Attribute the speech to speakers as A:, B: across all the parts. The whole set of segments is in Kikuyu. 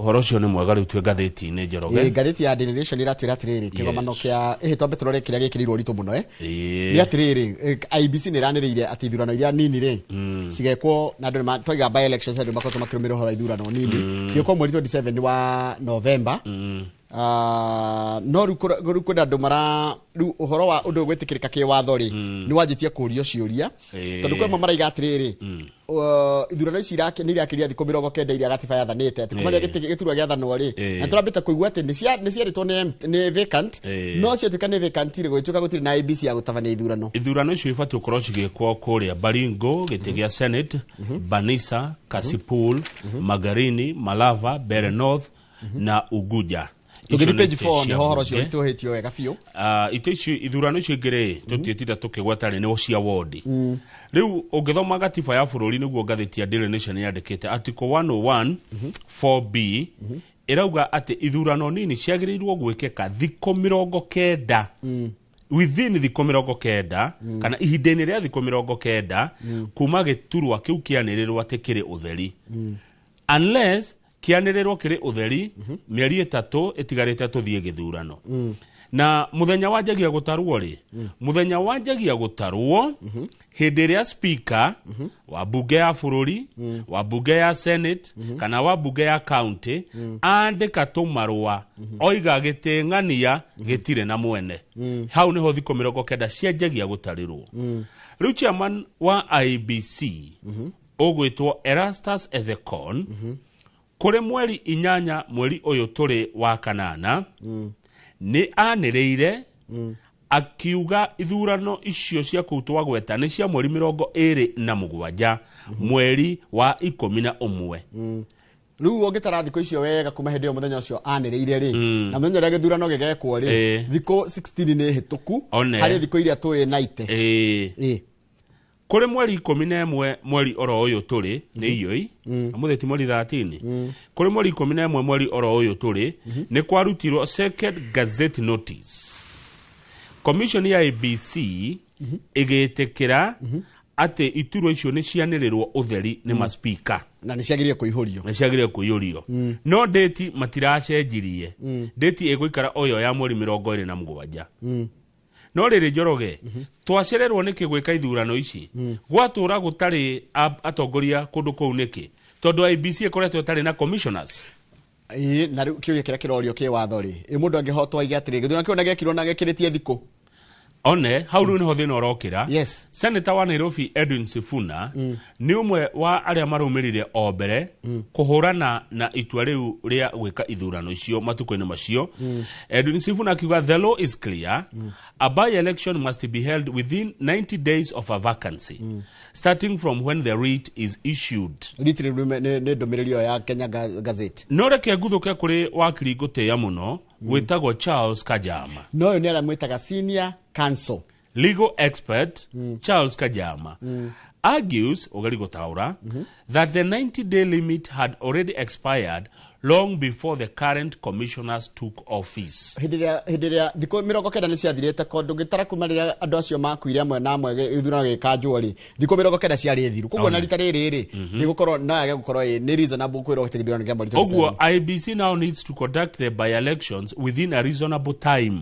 A: Ũhoro ũcio nĩ mwega. Rĩu twĩ ngathĩti-inĩ, Njoroge.
B: Ngathĩti ya Daily Nation ĩratwĩra atĩrĩrĩ, kĩgomano kĩa ĩhĩ, twambe tũrore kĩrĩa gĩkĩrĩirwo ũritũ mũno, nĩ atĩrĩrĩ, IEBC nĩ ĩranĩrĩire atĩ ithurano iria nini rĩ cigekwo, na andũ twaiga by elections, andũ makoretwo makĩrũmĩrĩra ũhoro wa ithurano nini cigekwo mweri 27 wa November. Ah, no rĩu rĩu kwĩna andũ mara rĩu ũhoro wa ũndũ ũyũ gwĩtĩkĩrĩka kĩwatho rĩ, nĩ wanjĩtie kũrio ciũria, tondũ kwĩ amwe maraiga atĩrĩrĩ, ithurano ici nĩ irakĩria thikũ 90 iria gatiba yathanĩte, atĩ kuma rĩrĩa gĩturwa gĩathanwo rĩ, na tũrambĩte kũigua atĩ nĩ ciarĩtwo nĩ vacant, no ciatuĩka nĩ vacant rĩ, gũgĩtuĩka gũtirĩ na IEBC ya gũtabania ithurano.
A: Ithurano icio ibatiĩ gũkorwo cigĩkwo kũrĩa Baringo gĩtĩ gĩa Senate, Banisa, Kasipul, Magarini, Malava, Mbeere North na Unguja.
B: Tũngĩthiĩ
A: Icio nĩ
B: page
A: itĩ
B: 4
A: cia
B: nĩho ũhoro ũcio
A: mbunge.
B: ũritũhĩtio wega biũ.
A: Ah, itĩ icio, ithurano icio ingĩ rĩ, tũtiĩtinda tũkĩgweta rĩ, nĩ cia wondi. Rĩu ũngĩthoma gatiba ya bũrũri, nĩguo ngathĩti ya Daily Nation yandĩkĩte, article 101 4B ĩrauga atĩ ithurano nini ciagĩrĩirwo gwĩkĩka thikũ 90, within thikũ 90, kana ihinda-inĩ rĩa thikũ 90 kuma gĩturwa kĩu kĩanĩrĩrwo atĩ kĩrĩ ũtheri, unless kĩanĩrĩrwo kĩrĩ ũtheri mĩeri 3 ĩtigarĩte tũthiĩ gĩthurano. Na mũthenya wanjagia gũtarwo rĩ, mũthenya wanjagia gũtarwo hĩndĩ ĩrĩa speaker wa mbunge ya bũrũri, wa mbunge ya Senate, kana wa mbunge ya county andĩka tũmarũa oiga gĩtĩng'ania gĩtirĩ na mwene. Hau nĩho thikũ 90 cianjagia gũtarĩrwo. Rĩu chairman wa IEBC ũgwĩtwo Erastus Ethekon, kũrĩ mweri 8 mweri ũyũ tũrĩ wa kanana, nĩ anĩrĩire akiuga ithurano icio cia kũu twagweta nĩ cia mweri 27 mweri wa 11.
B: Rĩu ũngĩtara thikũ icio wega kuma hĩndĩ ĩyo mũthenya ũcio anĩrĩire rĩ, na mũthenya ũrĩa gĩthurano gĩgekwo rĩ, thikũ 16 nĩ hĩtũku
A: One.
B: harĩ thikũ iria tũĩ naite.
A: Kũrĩ mweri 11 mweri oro ũyũ tũrĩ, nĩ iyoi ũmũthĩ ti mweri 13, kũrĩ mweri 11 mweri oro ũyũ tũrĩ, nĩ kwarutirwo second gazette notice, commission ya IEBC ĩgĩtĩkĩra atĩ iturwa icio nĩ cianĩrĩrwo ũtheri nĩ maspika
B: na nĩ ciagĩrĩire kũihũrio.
A: Nĩ ciagĩrĩire kũiyũrio, no date matiracenjirie, date ĩgũikara o ĩyo ya mweri 27. No rĩrĩ, Njoroge, twacererwo nĩkĩ gwĩka ithurano ici gwatũra gũtarĩ atongoria kũndũ kũu? Nĩkĩ? Tondũ IEBC ĩkoretwo ĩtarĩ na commissioners.
B: Ĩĩ, na rĩu kĩũria kĩrĩa kĩrorio kĩ watho rĩ, ĩ mũndũ angĩhotwo aige atĩrĩ gĩthurano kĩu na gĩekirwo na gĩkĩrĩtie thikũ?
A: One hau rĩu nĩho thĩna ũrokĩra. Senator wa Nairobi Edwin Sifuna nĩ ũmwe wa arĩa marũmĩrĩire o mbere kũhũrana na itua rĩu rĩa gwĩka ithurano icio matukũ-inĩ macio. Edwin Sifuna akiuga, "The law is clear. A by-election must be held within 90 days of a vacancy, starting from when the writ is issued."
B: Writ nĩ ndũmĩrĩri ĩyo ya Kenya Gazette.
A: No reke nguthũke kũrĩ wakiri ngũtĩĩa mũno wĩtagwo Charles Kajama.
B: No ũyũ nĩ arĩa mwĩtaga senior counsel.
A: Legal expert Charles Kajama argues, ũgeri gũtaũra, that the 90-day limit had already expired long before the current commissioners took office.
B: Hĩndĩ ĩrĩa thikũ 90 nĩ ciathirĩte ko, ndũngĩtara kuma rĩrĩa andũ acio makuire amwe na amwe, gĩthurano gĩkanjwo rĩ, thikũ 90 ciarĩ thiru. Koguo na rita rĩrĩ rĩ, nĩ gũkorwo no yage gũkorwo nĩ reasonable kwĩrwo atĩ gĩthurano kĩa mweri 27.
A: Ũguo IEBC now needs to conduct the by-elections within a reasonable time.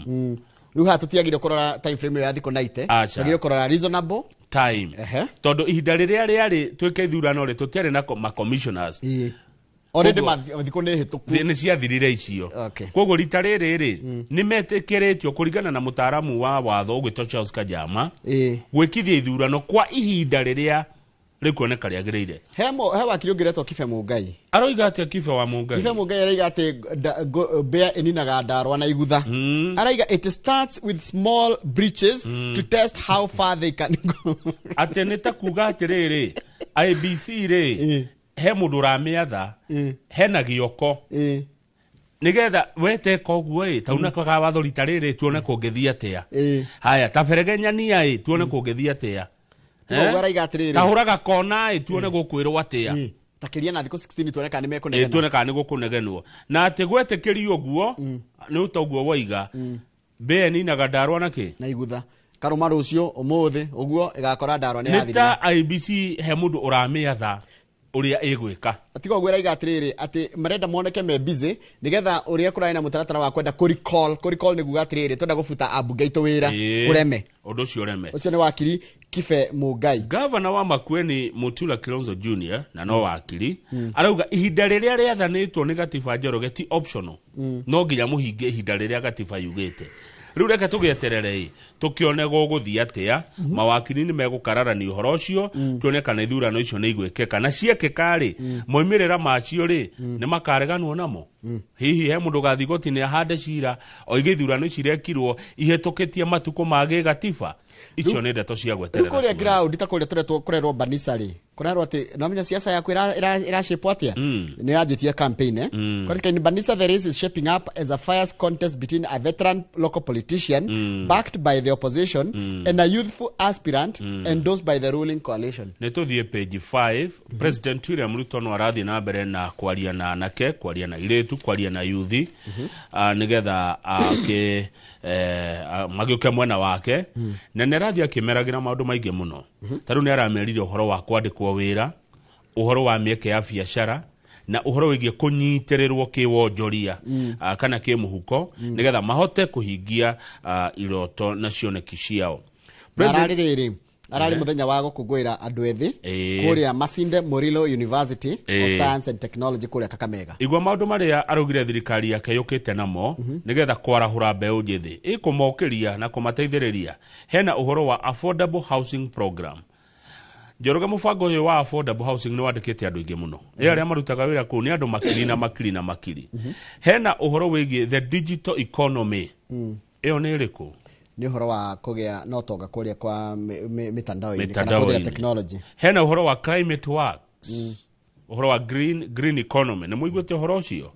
B: Rĩu haha tũtiagire kũrora time frame ĩyo ya thikũ 90.
A: Acha.
B: Twagire kũrora reasonable
A: time. Tondũ ihinda rĩrĩa rĩarĩ twĩke ithurano rĩ, tũtiarĩ na ma commissioners.
B: Already thikũ nĩ hĩtũku.
A: Nĩ ciathirire icio. Koguo rita rĩrĩ rĩ, nĩ metĩkĩrĩtio kũringana na mũtaaramu wa watho ũgwĩtwo Charles Kajama gwĩkithia ithurano kwa ihinda rĩrĩa rĩkuoneka rĩagĩrĩire.
B: He wakiri ũngĩ ũretwo Kibe Mũngai.
A: Aroiga atĩa Kibe wa Mũngai?
B: Kibe Mũngai araiga atĩ mbĩa ĩninaga ndarwa na igutha. Araiga it starts with small breaches to test how far they can go.
A: Atĩ nĩ ta kuga atĩrĩrĩ, IEBC rĩ, he mũndũ ũramĩatha hena gĩoko nigetha weteka ũguo ĩ, tauna kwaga watho rita rĩrĩ, tuone kũngĩthiĩ atĩa. Haya, ta beregenyania ĩ, tuone kũngĩthiĩ atĩa.
B: Tiga ũguo, araiga atĩrĩrĩ,
A: Ta hũraga kona ĩ, tuone gũkwĩrwo atĩa.
B: Takĩria na thikũ 16 tuone kana nĩ mekũnegena.
A: Tuone kana nĩ gũkũnegenwo, na atĩ gwetĩkĩrio ũguo nĩ ũta ũguo waiga mbĩa ninaga ndarwa na kĩ?
B: Na igutha. Karũma rũciũ ũmũthĩ ũguo ĩgakora ndarwa nĩ
A: Nĩ
B: yathirire.
A: ta IEBC he mũndũ ũramĩatha. Ũrĩa ĩgwĩka.
B: Tiga ũguo, ĩraiga atĩrĩrĩ atĩ marenda moneke me busy nĩgetha ũrĩa kũrarĩ na mũtaratara wa kwenda kũ recall. Kũ recall nĩ kuga atĩrĩrĩ, twenda gũbuta ambunge aitũ wĩra, ũreme.
A: Ũndũ ũcio ũreme.
B: Ũcio nĩ wakiri Kibe Mũngai.
A: Gavana wa Makueni Mutula Kilonzo Junior, na no wakiri, arauga ihinda rĩrĩa rĩathanĩtwo nĩ gatiba, Njoroge, ti optional, no nginya mũhingie ihinda rĩrĩa gatiba yugĩte. Rĩu reke tũgĩeterere ĩ tũkĩone gũgũthiĩ atĩa. Mawakiri nĩ megũkararania ũhoro ũcio, tuone kana ithurano icio nĩ igwĩkĩka, na ciekĩka rĩ, moimĩrĩra macio rĩ, nĩ makareganwo namo. Hihi he mũndũ ũgathiĩ igoti-inĩ ahande cira oige ithurano ici irekirwo ihĩtũkĩtie matukũ ma gĩgatiba? Icio nĩ ndeto cia
B: Rĩu
A: gweterera
B: kũrĩa
A: tuone.
B: Ground ta kũrĩa tũretwo kũrerwo Banisa rĩ, kũrerwo atĩ nomenya siasa yaku ĩracĩpwo atĩa, nĩ yanjĩtie campaign, eh. Katika in Banisa, the race is shaping up as a fierce contest between a veteran local politician backed by the opposition and a youthful aspirant endorsed by the ruling coalition.
A: Nĩ tũthiĩ page 5. President William Ruto no arathiĩ na mbere na kwaria na anake, kwaria na irĩtu, kwaria na yuthi, nĩgetha akĩ magĩũke mwena wake, na nĩ arathiĩ akĩmeragĩra maũndũ maingĩ mũno. Ta rĩu nĩ aramerire ũhoro wa kwandĩkwo wĩra, ũhoro wa mĩeke ya biacara, na ũhoro wĩgiĩ kũnyitĩrĩrwo kĩwonjoria kana kĩmũhuko, nĩgetha mahote kũhingia iroto na cioneki ciao.
B: Na ararĩ rĩrĩ, ararĩ mũthenya wa gũkũngũĩra andũ ethĩ kũrĩa Masinde Muliro University of Science and Technology kũrĩa Kakamega.
A: Igua maũndũ marĩa araugire thirikari yake yũkĩte namo nĩgetha kwarahũra mbeũ njĩthĩ, ĩkũmokĩria na kũmateithĩrĩria. Hena ũhoro wa affordable housing program. Njoroge, mũbango ũyũ wa affordable housing nĩ wandĩkĩte andũ aingĩ mũno, ĩ arĩa marutaga wĩra kũu nĩ andũ makiri na makiri na makiri. Hena ũhoro wĩgiĩ the digital economy. Ĩyo nĩ ĩrĩkũ?
B: Nĩ ũhoro wa kũgĩa na ũtonga kũrĩa kwa mĩtandao-inĩ kana kũhũthĩra
A: Mĩtandao-inĩ.
B: technology.
A: Hena ũhoro wa climate works, ũhoro wa green economy, nĩ mũiguĩte ũhoro ũcio.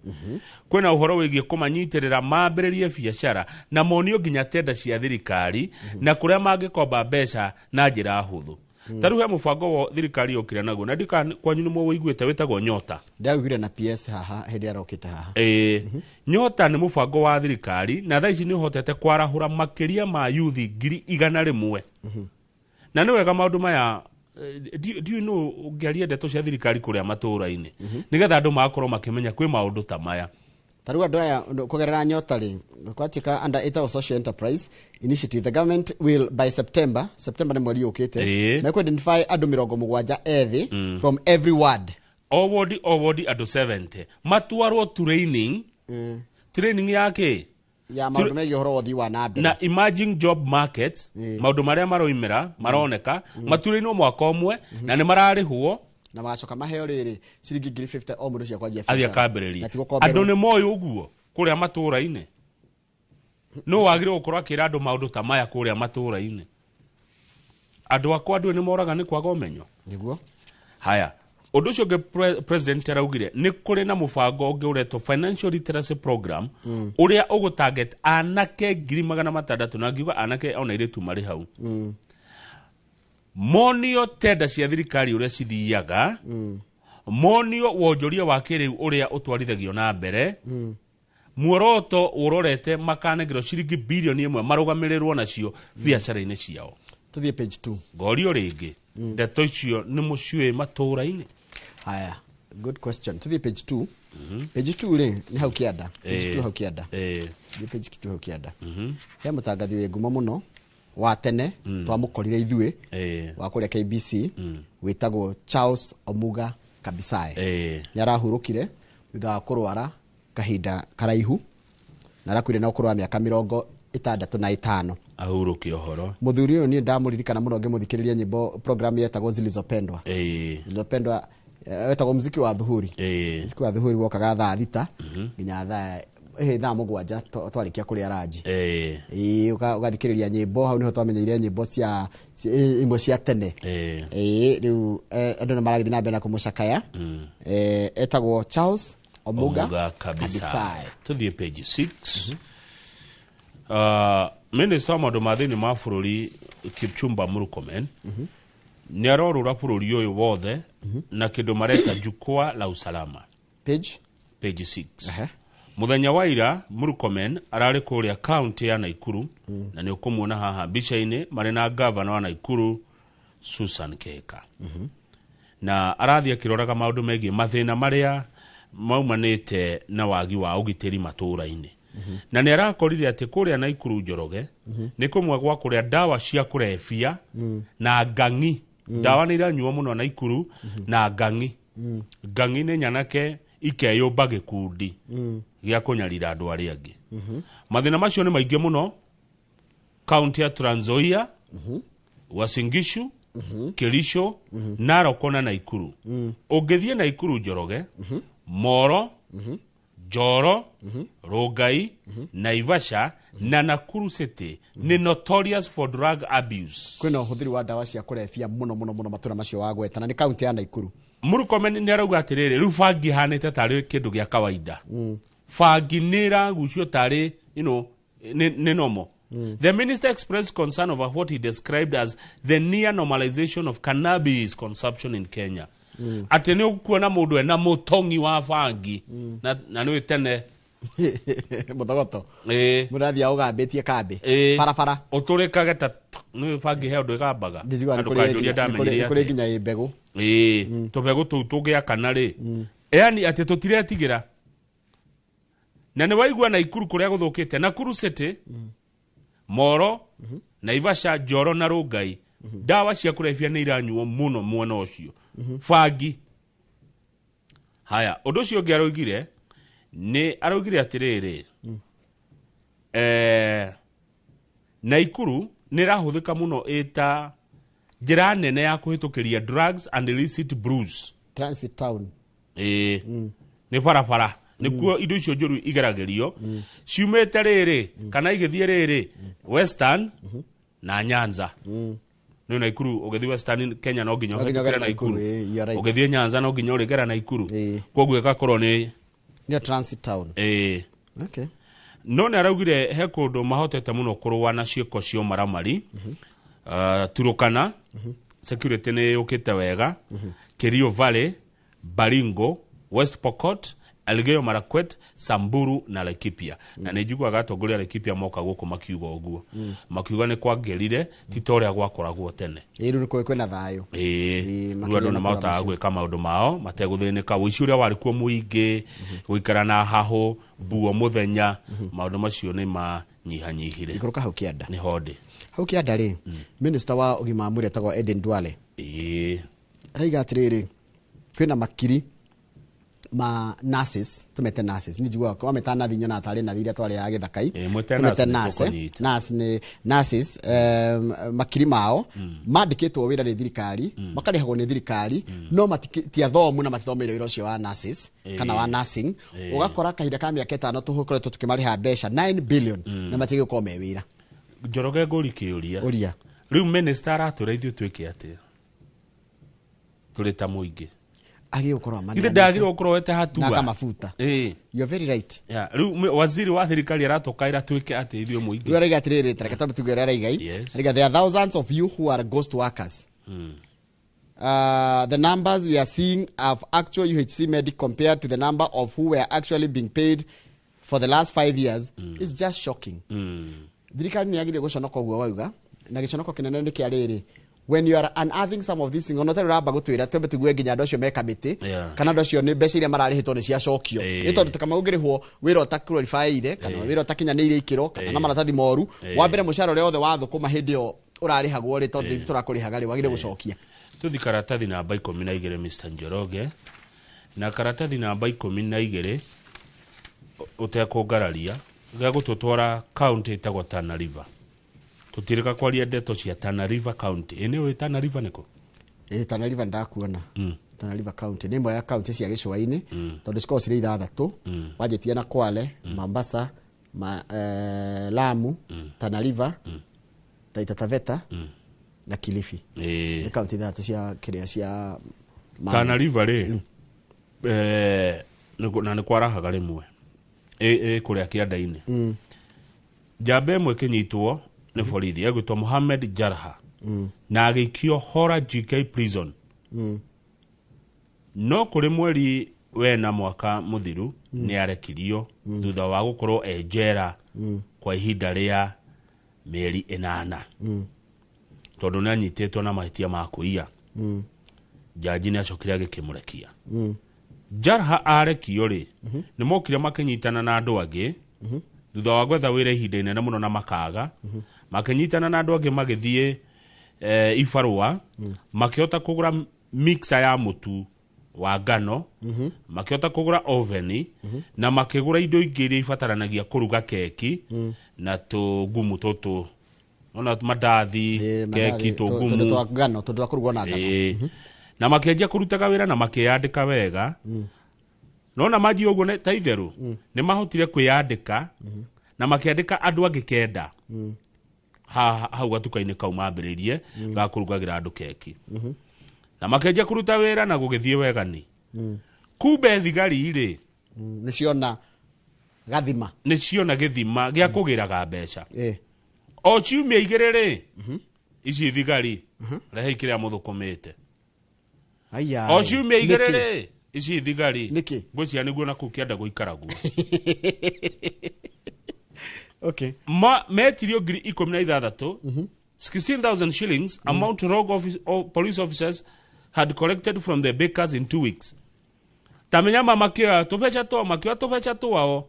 A: Kwĩna ũhoro wĩgiĩ kũmanyitĩrĩra mambĩrĩrie biacara na monio nginya tenda cia thirikari na kũrĩa mangĩkomba mbeca na njĩra hũthũ. Ta rĩu he mũbango wa thirikari yokire naguo, na ndika kwanyu nĩ mũwĩiguĩte, wĩtagwo Nyota.
B: Ndaugire na PS haha hĩndĩ arokĩte haha.
A: Ĩĩ, Nyota nĩ mũbango wa thirikari, na thaa ici nĩ ũhotete kwarahũra makĩria ma yuthi 100,000. Na nĩ wega maũndũ maya, ndiũĩ nũ ũngĩaria ndeto cia thirikari kũrĩa matũũra-inĩ, nĩgetha andũ magakorwo makĩmenya kwĩ maũndũ ta maya.
B: Ta rĩu andũ aya kũgerera Nyota rĩ, kwatuĩka under ĩtagwo social enterprise initiative, the government will by September, September nĩ mweri ũkĩte, mekũ identify andũ 70 ethĩ from every ward.
A: O wodi o wodi andũ 70 matwarwo training. Training ya kĩ?
B: Ya maũndũ megiĩ ũhoro wa ũthii wa na mbere
A: na emerging job markets, maũndũ marĩa maroimĩra maroneka maturĩinwo mwaka ũmwe, na nĩ mararĩhwo.
B: Na magacoka maheo rĩrĩ ciringi 50,000 o mũndũ cia kwanjia
A: athiĩ
B: biacara.
A: akambĩrĩria.
B: Na ti gũkomberwo.
A: Andũ nĩ moĩ ũguo kũrĩa matũũra-inĩ? No wagĩrĩirwo gũkorwo akĩra andũ maũndũ ta maya kũrĩa matũũra-inĩ. Andũ akwa, andũ nĩ moraga nĩ kwaga ũmenyo.
B: Nĩguo.
A: Haya, ũndũ ũcio ũngĩ, president araugire nĩ kũrĩ na mũbango ũngĩ ũretwo financial literacy program, ũrĩa ũgũtarget anake 600,000, na ngiuga anake ona airĩtu marĩ hau, monio tenda cia thirikari ũrĩa cithiaga, monio wonjoria wa kĩrĩu ũrĩa ũtwarithagio na mbere. Muoroto ũrorete makanengerwo ciringi 1 birioni marũgamĩrĩrwo nacio biacara-inĩ ciao.
B: Tũthiĩ page 2.
A: Ngorio rĩngĩ, ndeto icio nĩ mũciũĩ matũũra-inĩ?
B: Haya, good question. Tuthiĩ page 2. Page 2 rĩ, nĩ hau kĩanda, page 2 hau kĩanda. Thiĩ page 2 hau kĩanda. He mũtangathi wĩ ngumo mũno wa tene twamũkorire ithuĩ wa kũrĩa KBC, wĩtagwo Charles Omuga Kabisae. Nĩ arahurũkire thutha wa kũrwara kahinda karaihu, na arakuire na ũkũrũ wa mĩaka 65.
A: Ahurũke ũhoro.
B: Mũthuri ũyũ niĩ ndamũririkana mũno ngĩmũthikĩrĩria nyĩmbo program yetagwo Zilizopendwa. Zilizopendwa, wetagwo muziki wa dhuhuri. Muziki wa dhuhuri wokaga thaa 6 nginya thaa 7 twarĩkia kũrĩa ranji. Ĩĩ, ũgathikĩrĩria nyĩmbo hau nĩho twamenyeire nyĩmbo cia imwe cia tene. Ĩĩ, rĩu andũ nĩ maragĩthiĩ na mbere na kũmũcakaya. Etagwo Charles Omuga
A: Omuga kabisa.
B: Kabisae.
A: Tuthiĩ page 6. Minister wa maũndũ ma thĩinĩ ma bũrũri Kipchumba Murkomen nĩ arorũra bũrũri ũyũ wothe na kĩndũ mareta jukwaa la usalama.
B: Page?
A: Page 6.
B: Ehe.
A: Mũthenya wa ira Murkomen ararĩ kũrĩa kaunti ya Naikuru, na nĩ ũkũmuona haha mbica-inĩ marĩ na gavana wa Naikuru Susan Kihika. Na arathiĩ akĩroraga maũndũ megiĩ mathĩna marĩa maumanĩte na wagi wa ũgitĩri matũũra-inĩ. Na nĩ arakorire atĩ kũrĩa Naikuru Njoroge nĩ kũmwe gwa kũrĩa ndawa cia kũrebia na ngang'i. Ndawa nĩ iranyuo mũno Naikuru na ngang'i. Ngang'i nĩ nyanake ikeyũmba gĩkundi gĩa kũnyarira andũ arĩa angĩ. Mathĩna macio nĩ maingĩ mũno kaunti ya Trans Nzoia, Uasin Gishu, Kericho, Narok na Naikuru. Ũngĩthiĩ Naikuru Njoroge, Moro, Njoro, Rongai, Naivasha na Nakuru City nĩ notorious for drug abuse.
B: Kwĩna ũhũthĩri wa ndawa cia kũrebia mũno mũno mũno matũra macio wagweta, na nĩ kaunti ya Naikuru.
A: Murkomen nĩ arauga atĩrĩrĩ, rĩu bangi ihanĩte tarĩ kĩndũ gĩa kawaida. Bangi nĩ ĩragucio tarĩ nĩ normal. The minister expressed concern over what he described as the near normalization of cannabis consumption in Kenya. Atĩ nĩ ũkuona mũndũ ena mũtongi wa bangi na nĩ tene.
B: Mũthogoto.
A: Ĩĩ.
B: Mũrathiĩ ũgambĩtie kambĩ.
A: Ĩĩ.
B: Barabara.
A: Ũtũrĩkage ta nĩ bangi he ũndũ ĩgambaga.
B: Ndijua
A: Na
B: nĩ kũrĩ
A: ndũkanjũrie ndamenyire
B: nĩ kũrĩ
A: atĩa.
B: nginya ĩ mbegũ.
A: Ĩĩ, tũbegũ tũu tũngĩakana rĩ, yani atĩ tũtiretigĩra. Na nĩ waigua Naikuru kũrĩa gũthũkĩte, Nakuru City, Moro, Naivasha, Njoro na Rongai, ndawa cia kũrebia nĩ iranyuo mũno mwena ũcio, bangi. Haya, ũndũ ũcio ũngĩ araugire nĩ araugire atĩrĩrĩ, Naikuru nĩ ĩrahũthĩka mũno ĩta njĩra nene ya kũhĩtũkĩria drugs and illicit brews.
B: Transit town.
A: Ĩĩ, nĩ barabara nĩkuo indo icio njũru igeragĩrio ciumĩte rĩrĩ kana igĩthiĩ rĩrĩ Western na Nyanza. Nĩ Naikuru ũgĩthiĩ Western Kenya no nginya
B: No nginya
A: ũhĩtũkĩre
B: ũgere
A: Naikuru.
B: Naikuru, ĩĩ, you are right.
A: Ũgĩthiĩ Nyanza no nginya ũrĩgera Naikuru.
B: Ĩĩ.
A: Koguo ĩgakorwo nĩ
B: Nĩyo transit town.
A: Ĩĩ.
B: Okay.
A: No nĩ araugire he kũndũ mahotete mũno kũrũa na ciĩko cia ũmaramari. Turukana security nĩ yũkĩte wega, Kerio Valley, Baringo, West Pokot, Elgeyo Marakwet, Samburu na Laikipia. Na nĩ njiguaga atongoria a Laikipia moka gũkũ makiuga ũguo, makiuga nĩ kwangĩrire ti ta ũrĩa gwakoragwo tene.
B: Ĩĩ, rĩu nĩ kwĩna thayũ.
A: Ĩĩ,
B: Ĩĩ,
A: rĩu
B: makĩria
A: andũ nĩ
B: matũra
A: mahotaga
B: macio.
A: gwĩka maũndũ mao mategũthĩnĩka. Ũici ũrĩa warĩ kuo mũingĩ, gũikara na hahũ mbuo mũthenya, maũndũ macio nĩ manyihanyihire.
B: Ikũrũka hau kĩanda.
A: Nĩ hondĩ.
B: Hau kĩanda rĩ, minister wa ũgima wa mwĩrĩ etagwo Eden Duale araiga atĩrĩrĩ, kwĩna makiri ma nurses, tũmete nurses, nĩ njiguaga wameta nathi nyonaga tarĩ nathi iria twarĩaga gĩthaka-i.
A: Ĩĩ, mwĩte
B: Tũmete
A: nurse nĩ
B: nurse, eh?
A: tũkũnyita.
B: Nurse nĩ nurses, makiri mao mandĩkĩtwo wĩra nĩ thirikari, makarĩhagwo nĩ thirikari, no ti athomu na matithomeire wĩra ũcio wa nurses kana wa nursing. Ũgakora kahinda ka mĩaka 5 tũkoretwo tũkĩmarĩha mbeca 9 billion na matigĩ gũkorwo me wĩra.
A: Njoroge, ngũri kĩũria.
B: Ũria.
A: Rĩu minister aratwĩra ithuĩ twĩke atĩa tũrĩ ta mũingĩ?
B: Agĩrĩirwo gũkorwo
A: Ithe ndagĩrĩirwo gũkorwo wete hatua
B: na kamabuta.
A: Ĩĩ.
B: You are very right.
A: Yeah, rĩu waziri wa thirikari aratũkaĩra twĩke atĩa ithuĩ mũingĩ?
B: Rĩu araiga atĩrĩrĩ, tareke twambe tuge ũrĩa araiga.
A: Yes.
B: Araiga there are thousands of you who are ghost workers. The numbers we are seeing of actual UHC medic compared to the number of who were actually being paid for the last 5 years is just shocking. Thirikari nĩ yagĩrĩire gũconoka ũguo wauga, na gĩconoko kĩnene nĩ kĩa rĩrĩ, when you are unearthing some of these things, ona ũtarĩ ũramba gũtwĩra twambe tugue nginya andũ acio me kamĩtĩ kana andũ acio nĩ mbeca iria mararĩhĩtwo nĩ ciacokio. Nĩ tondũ ta kama ũngĩrĩhwo wĩra ũtaqualifyire kana wĩra ũtakinyanĩire ikĩro kana na maratathi moru, wa mbere mũcara ũrĩa wothe wathũkũma hĩndĩ ĩyo ũrarĩhagwo rĩ, tondũ ithuĩ tũrakũrĩhaga rĩ, wagĩrĩire gũcokia.
A: Tũthi karatathi namba 12, Mr Njoroge, na karatathi namba 12 ũtekũngararia gegũtũtwara county ĩtagwo Tana River. Tũtirĩka kwaria ndeto cia Tana River county. Ĩ nĩ ũĩ Tana River nĩkũ?
B: Ĩĩ, Tana River ndakuona. Tana River county nĩ ĩmwe ya county cia gĩcũa-inĩ, tondũ cikoragwo cirĩ 6, wanjĩtie na Kwale, Mombasa, Lamu, Tana River, Taita Taveta na Kilifi. Nĩ county 6 cia kĩrĩa cia
A: Tana River rĩ, na nĩ kwarahaga rĩmwe ĩ kũrĩa kĩanda-inĩ. Njamba ĩmwe ĩkĩnyitwo nĩ borithi egwĩtwo Mohamed Jarha na agĩikio Hora GK prison. No kũrĩ mweri wena mwaka mũthiru nĩ arekirio thutha wa gũkorwo e njera kwa ihinda rĩa mĩeri 8, tondũ nĩ anyitĩtwo na mahĩtia ma kũiya. Jaji nĩ acokire agĩkĩmũrekia. Jarha arekio rĩ, nĩ mokire makĩnyitana na andũ angĩ thutha wa gwetha wĩra ihinda inene mũno na makaga, makĩnyitana na andũ angĩ magĩthiĩ ibarũa, makĩhota kũgũra mixer ya mũtu wa ngano, makĩhota kũgũra oven, na makĩgũra indo ingĩ iria ibataranagia kũruga keki na tũngumu tũtũ, ona mandathi, keki,
B: tũndũ
A: tũngumu
B: twa ngano, tũndũ twa kũrugwo na ngano.
A: Ĩĩ. Na makĩanjia kũrutaga wĩra na makĩyandĩka wega. Nona manjia ũguo ta itherũ nĩ mahotire kwĩyandĩka na makĩandĩka andũ angĩ 9 hau gatuka-inĩ kau mambĩrĩirie ga kũrugagĩra andũ keki, na makĩanjia kũruta wĩra na gũgĩthiĩ wega. Ni kumbe thigari rĩ
B: Nĩ ciona gathima.
A: Nĩ ciona gĩthima gĩa kũgĩraga mbeca. O ciumia 2 rĩ, ici thigari, rehei kĩrĩa mũthũkũmĩte.
B: Aya.
A: O ciumia 2
B: Nĩkĩ?
A: rĩ, ici thigari.
B: Nĩkĩ?
A: Ngwĩciria nĩguo na kũu kĩanda gũikaragwo.
B: Okay.
A: Metirio 16,000, 16,000 shillings, amount rogue office, police officers had collected from the bakers in 2 weeks. Tamenya ma makĩoya tũbeca twao, makĩoya tũbeca twao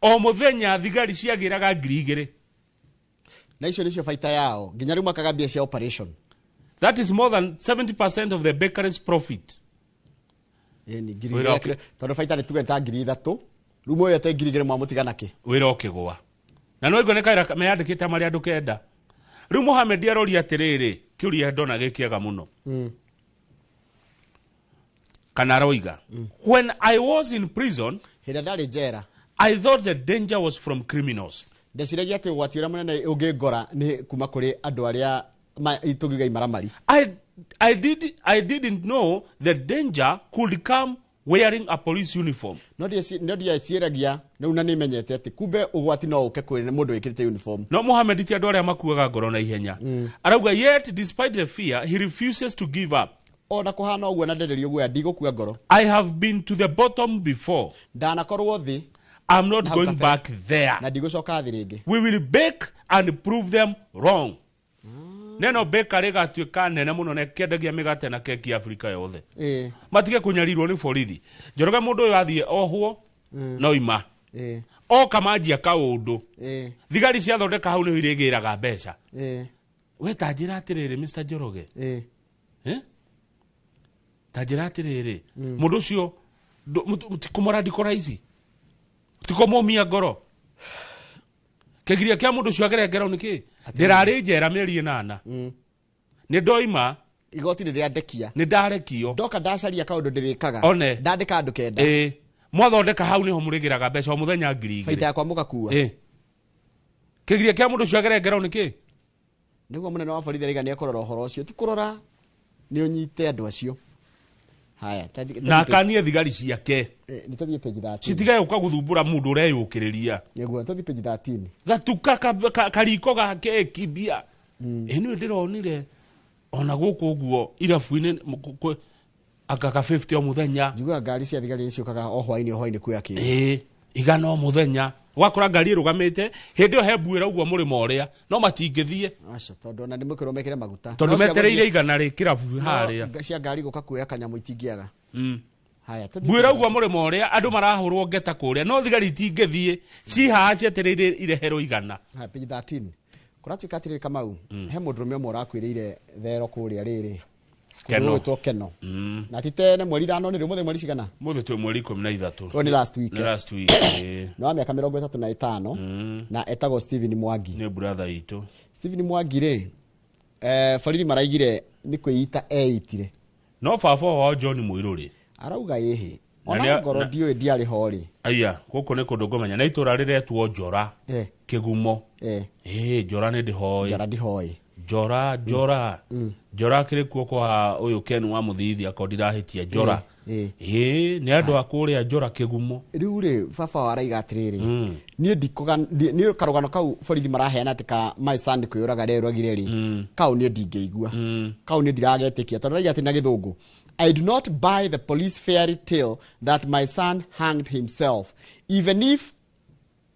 A: o mũthenya thigari ciagĩraga 2,000.
B: Na icio nĩcio baita yao nginya rĩu makaga mbia cia operation.
A: That is more than 70% of the bakery's profit.
B: Ĩĩ, ni ngiri
A: Wĩra
B: igĩrĩ, tondũ baita nĩ tuge ta 3,000, rĩu muoyete 2,000 mwamũtiga nakĩ?
A: Wĩra ũkĩgũa na no ĩngwe nĩ kaĩra meyandĩkĩte marĩ andũ 9. Rĩu Mohamed aroria atĩrĩrĩ, kĩũria ndona gĩkĩega mũno, kana aroiga, "When I was in prison,"
B: Hĩndĩ ĩrĩa ndarĩ njera,
A: "I thought the danger was from criminals."
B: Ndeciragia atĩ ũgwati ũrĩa mũnene ũngĩngora nĩ kuma kũrĩ andũ arĩa tũngiuga imaramari.
A: I didn't know the danger could come wearing a police uniform."
B: No ndieciragia rĩu na nĩmenyete atĩ kumbe ũgwati no ũke kwĩ mũndũ wĩkĩrĩte uniform.
A: No Mohamed ti andũ arĩa makuaga ngoro na ihenya. Arauga, yet despite the fear, he refuses to give up.
B: Ona kũhana ũguo na ndenderio guoya, ndigũkua ngoro.
A: "I have been to the bottom before."
B: Ndanakorwo thĩ.
A: "I'm not
B: Hau
A: going
B: kabere.
A: back there."
B: Na ndigũcoka thĩ rĩngĩ.
A: "We will bake and prove them wrong." Neno bakery ĩgatuĩka nene mũno na ĩkĩendagia mĩgate na keki Afrika yothe. Matige kũnyarirwo nĩ borithi. Njoroge, mũndũ ũyũ athiĩ ohwo no ima oka manjia kaũndũ, thigari ciathondeka hau nĩho irĩgĩraga mbeca. We ta njĩra atĩrĩrĩ, Mr Njoroge, eh? Ta njĩra atĩrĩrĩ, mũndũ ũcio ti kũmũradicalize, ti kũmũmia ngoro? Kĩgiria kĩa mũndũ ũcio agere ngero nĩ kĩ? Ndĩrarĩ njera mĩeri 8, nĩ ndoima.
B: Igoti nĩ rĩandekia.
A: Nĩ ndarekio.
B: Ndoka ndacaria kaũndũ ndĩrĩkaga.
A: One.
B: Ndandĩka andũ 9.
A: Ĩ, mwathondeka hau nĩho mũrĩgĩraga mbeca o mũthenya ngiri
B: Baita
A: igĩrĩ.
B: yakwa mũgakua.
A: Ĩ, kĩgiria kĩa mũndũ ũcio agere ngero nĩ kĩ?
B: Nĩguo mũnene wa borithi araiga nĩ ekũrora ũhoro ũcio, ti kũrora nĩ ũnyite andũ acio. Haya,
A: Na akanie thigari ciake
B: nĩ tũthiĩ page 13.
A: Citige gũka gũthumbũra mũndũ ũreyũkĩrĩria.
B: Nĩguo tũthiĩ page 13.
A: Gatuka kariko ga keki mbia ĩ nĩ ndĩronire ona gũkũ ũguo irabu-inĩ anga ka 50 o mũthenya.
B: Njiguaga ngari cia thigari nĩ ciũkaga o hwainĩ o hwainĩ kuoya kĩndũ.
A: Ĩ, 100 o mũthenya, ũgakora ngari ĩrũgamĩte hĩndĩ ĩyo he mbuĩra ũguo mũrĩmo ũrĩa, no matingĩthiĩ.
B: Aca, tondũ ona nĩ mũkĩrwo mekĩre maguta.
A: Tondũ
B: No cia
A: metereire
B: gũthiĩ-
A: 100 rĩ kĩrabu
B: no
A: harĩa.
B: Cia ngari gũka kuoya kanyamũ itingĩaga. Haya, tũthiĩ
A: Mbuĩra
B: page.
A: ũguo mũrĩmo ũrĩa andũ marahũrwo ngeta kũrĩa, no thigari itingĩthiĩ, cihaha cietereire ireherwo 100.
B: Haya, page 13, kũratuĩka atĩrĩrĩ, Kamau, he mũndũrũme ũmwe ũrakuĩrĩire thero kũrĩa rĩrĩ.
A: Keno.
B: Kũndũ gwĩtwo Keno, na ti tene, mweri 5 nĩ rĩ? Ũmũthĩ mweri cigana?
A: Mũthĩ twĩ mweri 13.
B: Ũyũ nĩ last week.
A: Nĩ last week, ĩ.
B: Nĩ wa mĩaka 35 na etagwo Steven Mwangi.
A: Nĩ brother itũ.
B: Steven Mwangi rĩ, borithi maraigire nĩ kwĩita eitire.
A: No baba wao John Mũirũ rĩ,
B: Arauga ĩhĩ
A: Na
B: ona ngoro ndiũĩ ndiarĩ ho rĩ.
A: Aya, gũkũ nĩ kũndũ ngũmenya na itũra rĩretwo Njora, Kĩgumo. Ĩ, Njora nĩ ndĩhoĩ.
B: Njara ndihoĩ.
A: Njora, Njora, Njora kĩrĩ kuo kwa ũyũ Ken wa Mũthithi, akorwo ndirahĩtia, Njora. Ĩ, nĩ andũ a kũrĩa Njora Kĩgumo.
B: Rĩu rĩ, baba wa araiga atĩrĩrĩ, niĩ ndikũga niĩ karũgano kau borithi maraheana atĩ ka my son kwĩyũraga rerũragire rĩ, kau niĩ ndingĩigua, kau niĩ ndiragetĩkia, tondũ araiga atĩ na gĩthũngũ, "I do not buy the police fairy tale that my son hanged himself. Even if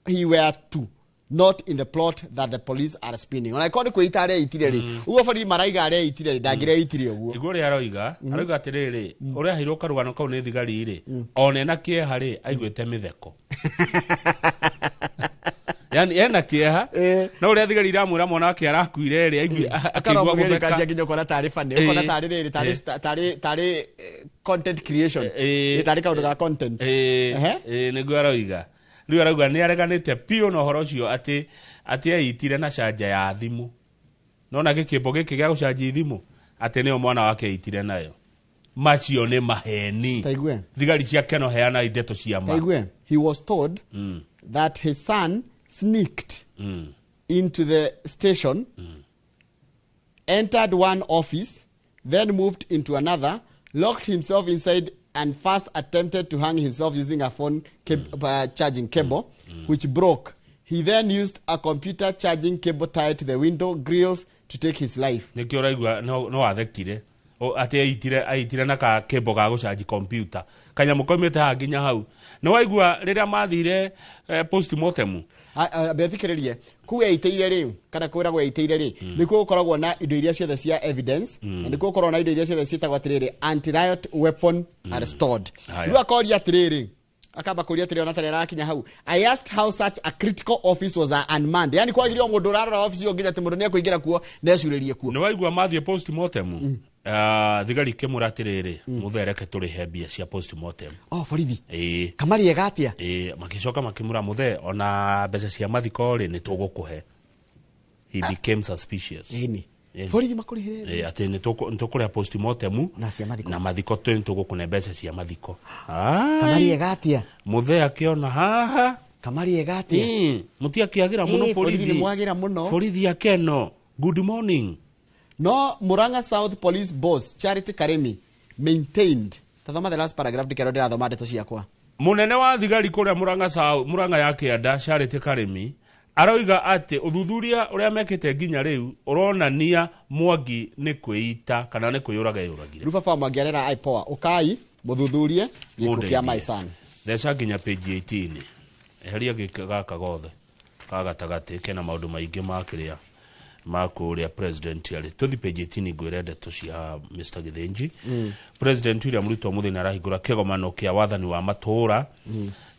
B: he were to, not in the plot that the police are spinning. Ona ikorwo nĩ kwĩita areitire rĩ, ũguo borithi maraiga areitire rĩ, ndangĩreitire ũguo.
A: Igua ũrĩa aroiga, aroiga atĩrĩrĩ, ũrĩa aheirwo karũgano kau nĩ thigari rĩ, ona ena kĩeha rĩ, aiguĩte mĩtheko. Yani ena kĩeha, no ũrĩa thigari iramwĩra mwana wake arakuire rĩ, akĩigua gũtheka.
B: Kanjia nginya ũkona tarĩ funny, ũkona tarĩ rĩrĩ, tarĩ tarĩ content creation. Tarĩ kaũndũ ga content.
A: Nĩguo aroiga. Rĩu arauga nĩ areganĩte biũ na ũhoro ũcio atĩ eitire na canja ya thimũ. Nona gĩkĩmbo gĩkĩ gĩa gũcanji thimũ atĩ nĩyo mwana wake eitire nayo. Macio nĩ maheni.
B: Taigue.
A: Thigari ciake no heana ndeto cia ma.
B: Taigue. He was told that his son sneaked into the station, entered one office, then moved into another, locked himself inside, and first attempted to hang himself using a phone charging cable, which broke. He then used a computer charging cable tied to the window grills to take his life.
A: Nĩkĩo ũraigua no athekire. Atĩ eitire na ka cable ga gũcanji computer. Kanyamũ kaumĩte haha nginya hau. Nĩ waigua rĩrĩa mathire postmortem?
B: Mbethikĩrĩrie, kũu eitĩire rĩ, kana kwĩragwo eitĩire rĩ, nĩkuo gũkoragwo na indo iria ciothe cia evidence, na nĩkuo gũkoragwo na indo iria ciothe ciĩtagwo atĩrĩrĩ, anti-riot weapon are stored. Rĩu akoria atĩrĩrĩ, akamba kũria atĩrĩrĩ, ona tarĩ arakinya hau. I asked how such a critical office was unmanned. Yani kwagĩrĩirwo mũndũ ũrarora office ĩyo nginya atĩ mũndũ nĩekũingĩra kuo na ecurĩrie kuo.
A: Nĩ waigua mathiĩ postmortem? Thigari ikĩmwĩra atĩrĩrĩ, mũthee reke tũrĩhe mbia cia postmortem.
B: Oh, borithi.
A: Ĩĩ.
B: Kamari ega atĩa?
A: Ĩĩ, makĩcoka makĩmwĩra mũthee ona mbeca cia mathiko rĩ nĩ tũgũkũhe. He became suspicious.
B: Ĩni.
A: Ĩni.
B: Borithi makũrĩhĩre.
A: Ĩĩ, atĩ nĩ tũkũrĩha postmortem
B: Na cia mathiko.
A: Na mathiko nĩ tũgũkũne mbeca cia mathiko.
B: Kamari ega atĩa?
A: Mũthee akĩona haha.
B: Kamari ega atĩa?
A: Ĩĩ, mũtiakĩagĩra mũno
B: Ĩĩ, borithi
A: borithi.
B: nĩ mwagĩra mũno.
A: Borithi akeno. Good morning.
B: No Murang'a South Police boss Charity Karimi maintained. Tathoma the last paragraph ndikero ndĩrathoma ndeto ciakwa.
A: Munene wa thigari kũrĩa Murang'a South, Murang'a ya kĩanda Charity Karimi aroiga atĩ ũthuthuria ũrĩa mekĩte nginya rĩu ũronania Mwangi nĩ kwĩita kana nĩ kwĩyũraga eyũragire.
B: Rĩu baba wa Mwangi arera IPOA ũkai mũthuthurie gĩkuũ kĩa my son.
A: Theca nginya page 18. Eheria gĩkĩ gaka gothe ka gatagatĩ kena maũndũ maingĩ ma kĩrĩa ma kũrĩa president arĩ. Tũthi page 18 ngwĩre ndeto cia Mr. Githinji. President William Ruto ũmũthĩ nĩarahingũra kĩgomano kĩa wathani wa matũũra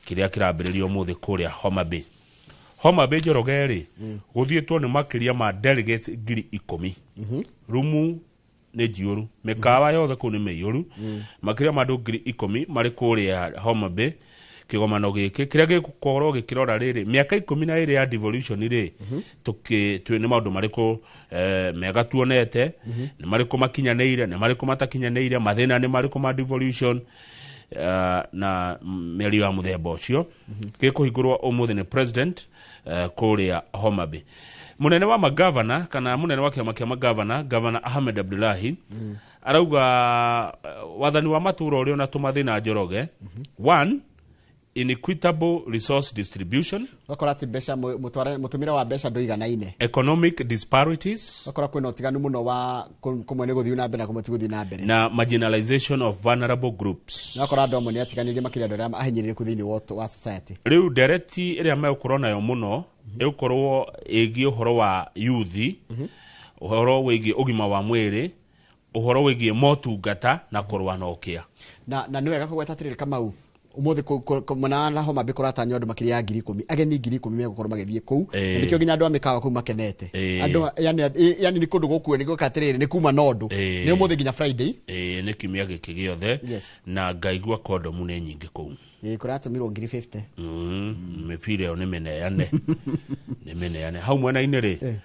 A: kĩrĩa kĩrambĩrĩrio ũmũthĩ kũrĩa Homa Bay. Homa Bay Njoroge rĩ, gũthiĩtwo nĩ makĩria ma delegates 10,000. Rumu nĩ njiyũru, mĩkawa yothe kũu nĩ mĩiyũru. Makĩria ma andũ 10,000 marĩ kũrĩa Homa Bay. Kĩgomano gĩkĩ kĩrĩa gĩgũkorwo gĩkĩrora rĩrĩ mĩaka 12 ya devolution rĩ, nĩ maũndũ marĩkũ mega tuonete, nĩ marĩkũ makinyanĩire, nĩ marĩkũ matakinyanĩire, mathĩna nĩ marĩkũ ma devolution, na mĩario ya mũthemba ũcio. Gĩkũhingũrwo ũmũthĩ nĩ president kũrĩa Homa Bay. Mũnene wa magavana kana mũnene wa kĩama kĩa magavana, Governor Ahmed Abdullahi, arauga wathani wa matũũra ũrĩa ona tũmathĩna Njoroge. One, inequitable resource distribution.
B: Ũgakora atĩ mbeca mũtũmĩre wa mbeca ndũiganaine.
A: Economic disparities.
B: Ũgakora kwĩna ũtiganu mũno wa kũmwe nĩ gũthiĩ na mbere na kũmwe ti gũthiĩ na mbere.
A: Na marginalization of vulnerable groups.
B: Na ũgakora andũ amwe nĩ atiganĩrie makĩria andũ arĩa ahinyĩrĩrĩku thĩinĩ wa society.
A: Rĩu ndereti ĩrĩa megũkorwo nayo mũno ĩgũkorwo ĩgiĩ ũhoro wa youth, ũhoro wĩgiĩ ũgima wa mwĩrĩ, ũhoro wĩgiĩ motungata na kũrũa na ũkĩa.
B: Na nĩ wega kũgweta atĩrĩrĩ Kamau, ũmũthĩ mwena wa Homa Bay kũratanywo andũ makĩria ya 10,000, ageni 10,000 megũkorwo magĩthiĩ kũu. Na nĩkĩo nginya andũ a mĩkawa kũu makenete. Andũ, yani nĩ kũndũ gũkuo nĩ gwĩka atĩrĩrĩ, nĩ kuma na ũndũ. Nĩ ũmũthĩ nginya Friday.
A: Nĩ kiumia gĩkĩ gĩothe. Na ngaigua kondomu nĩ nyingĩ kũu.
B: Kũratũmirwo 50,000.
A: Mĩbira ĩyo nĩ mĩneane. Nĩ mĩneane. Hau mwena-inĩ rĩ,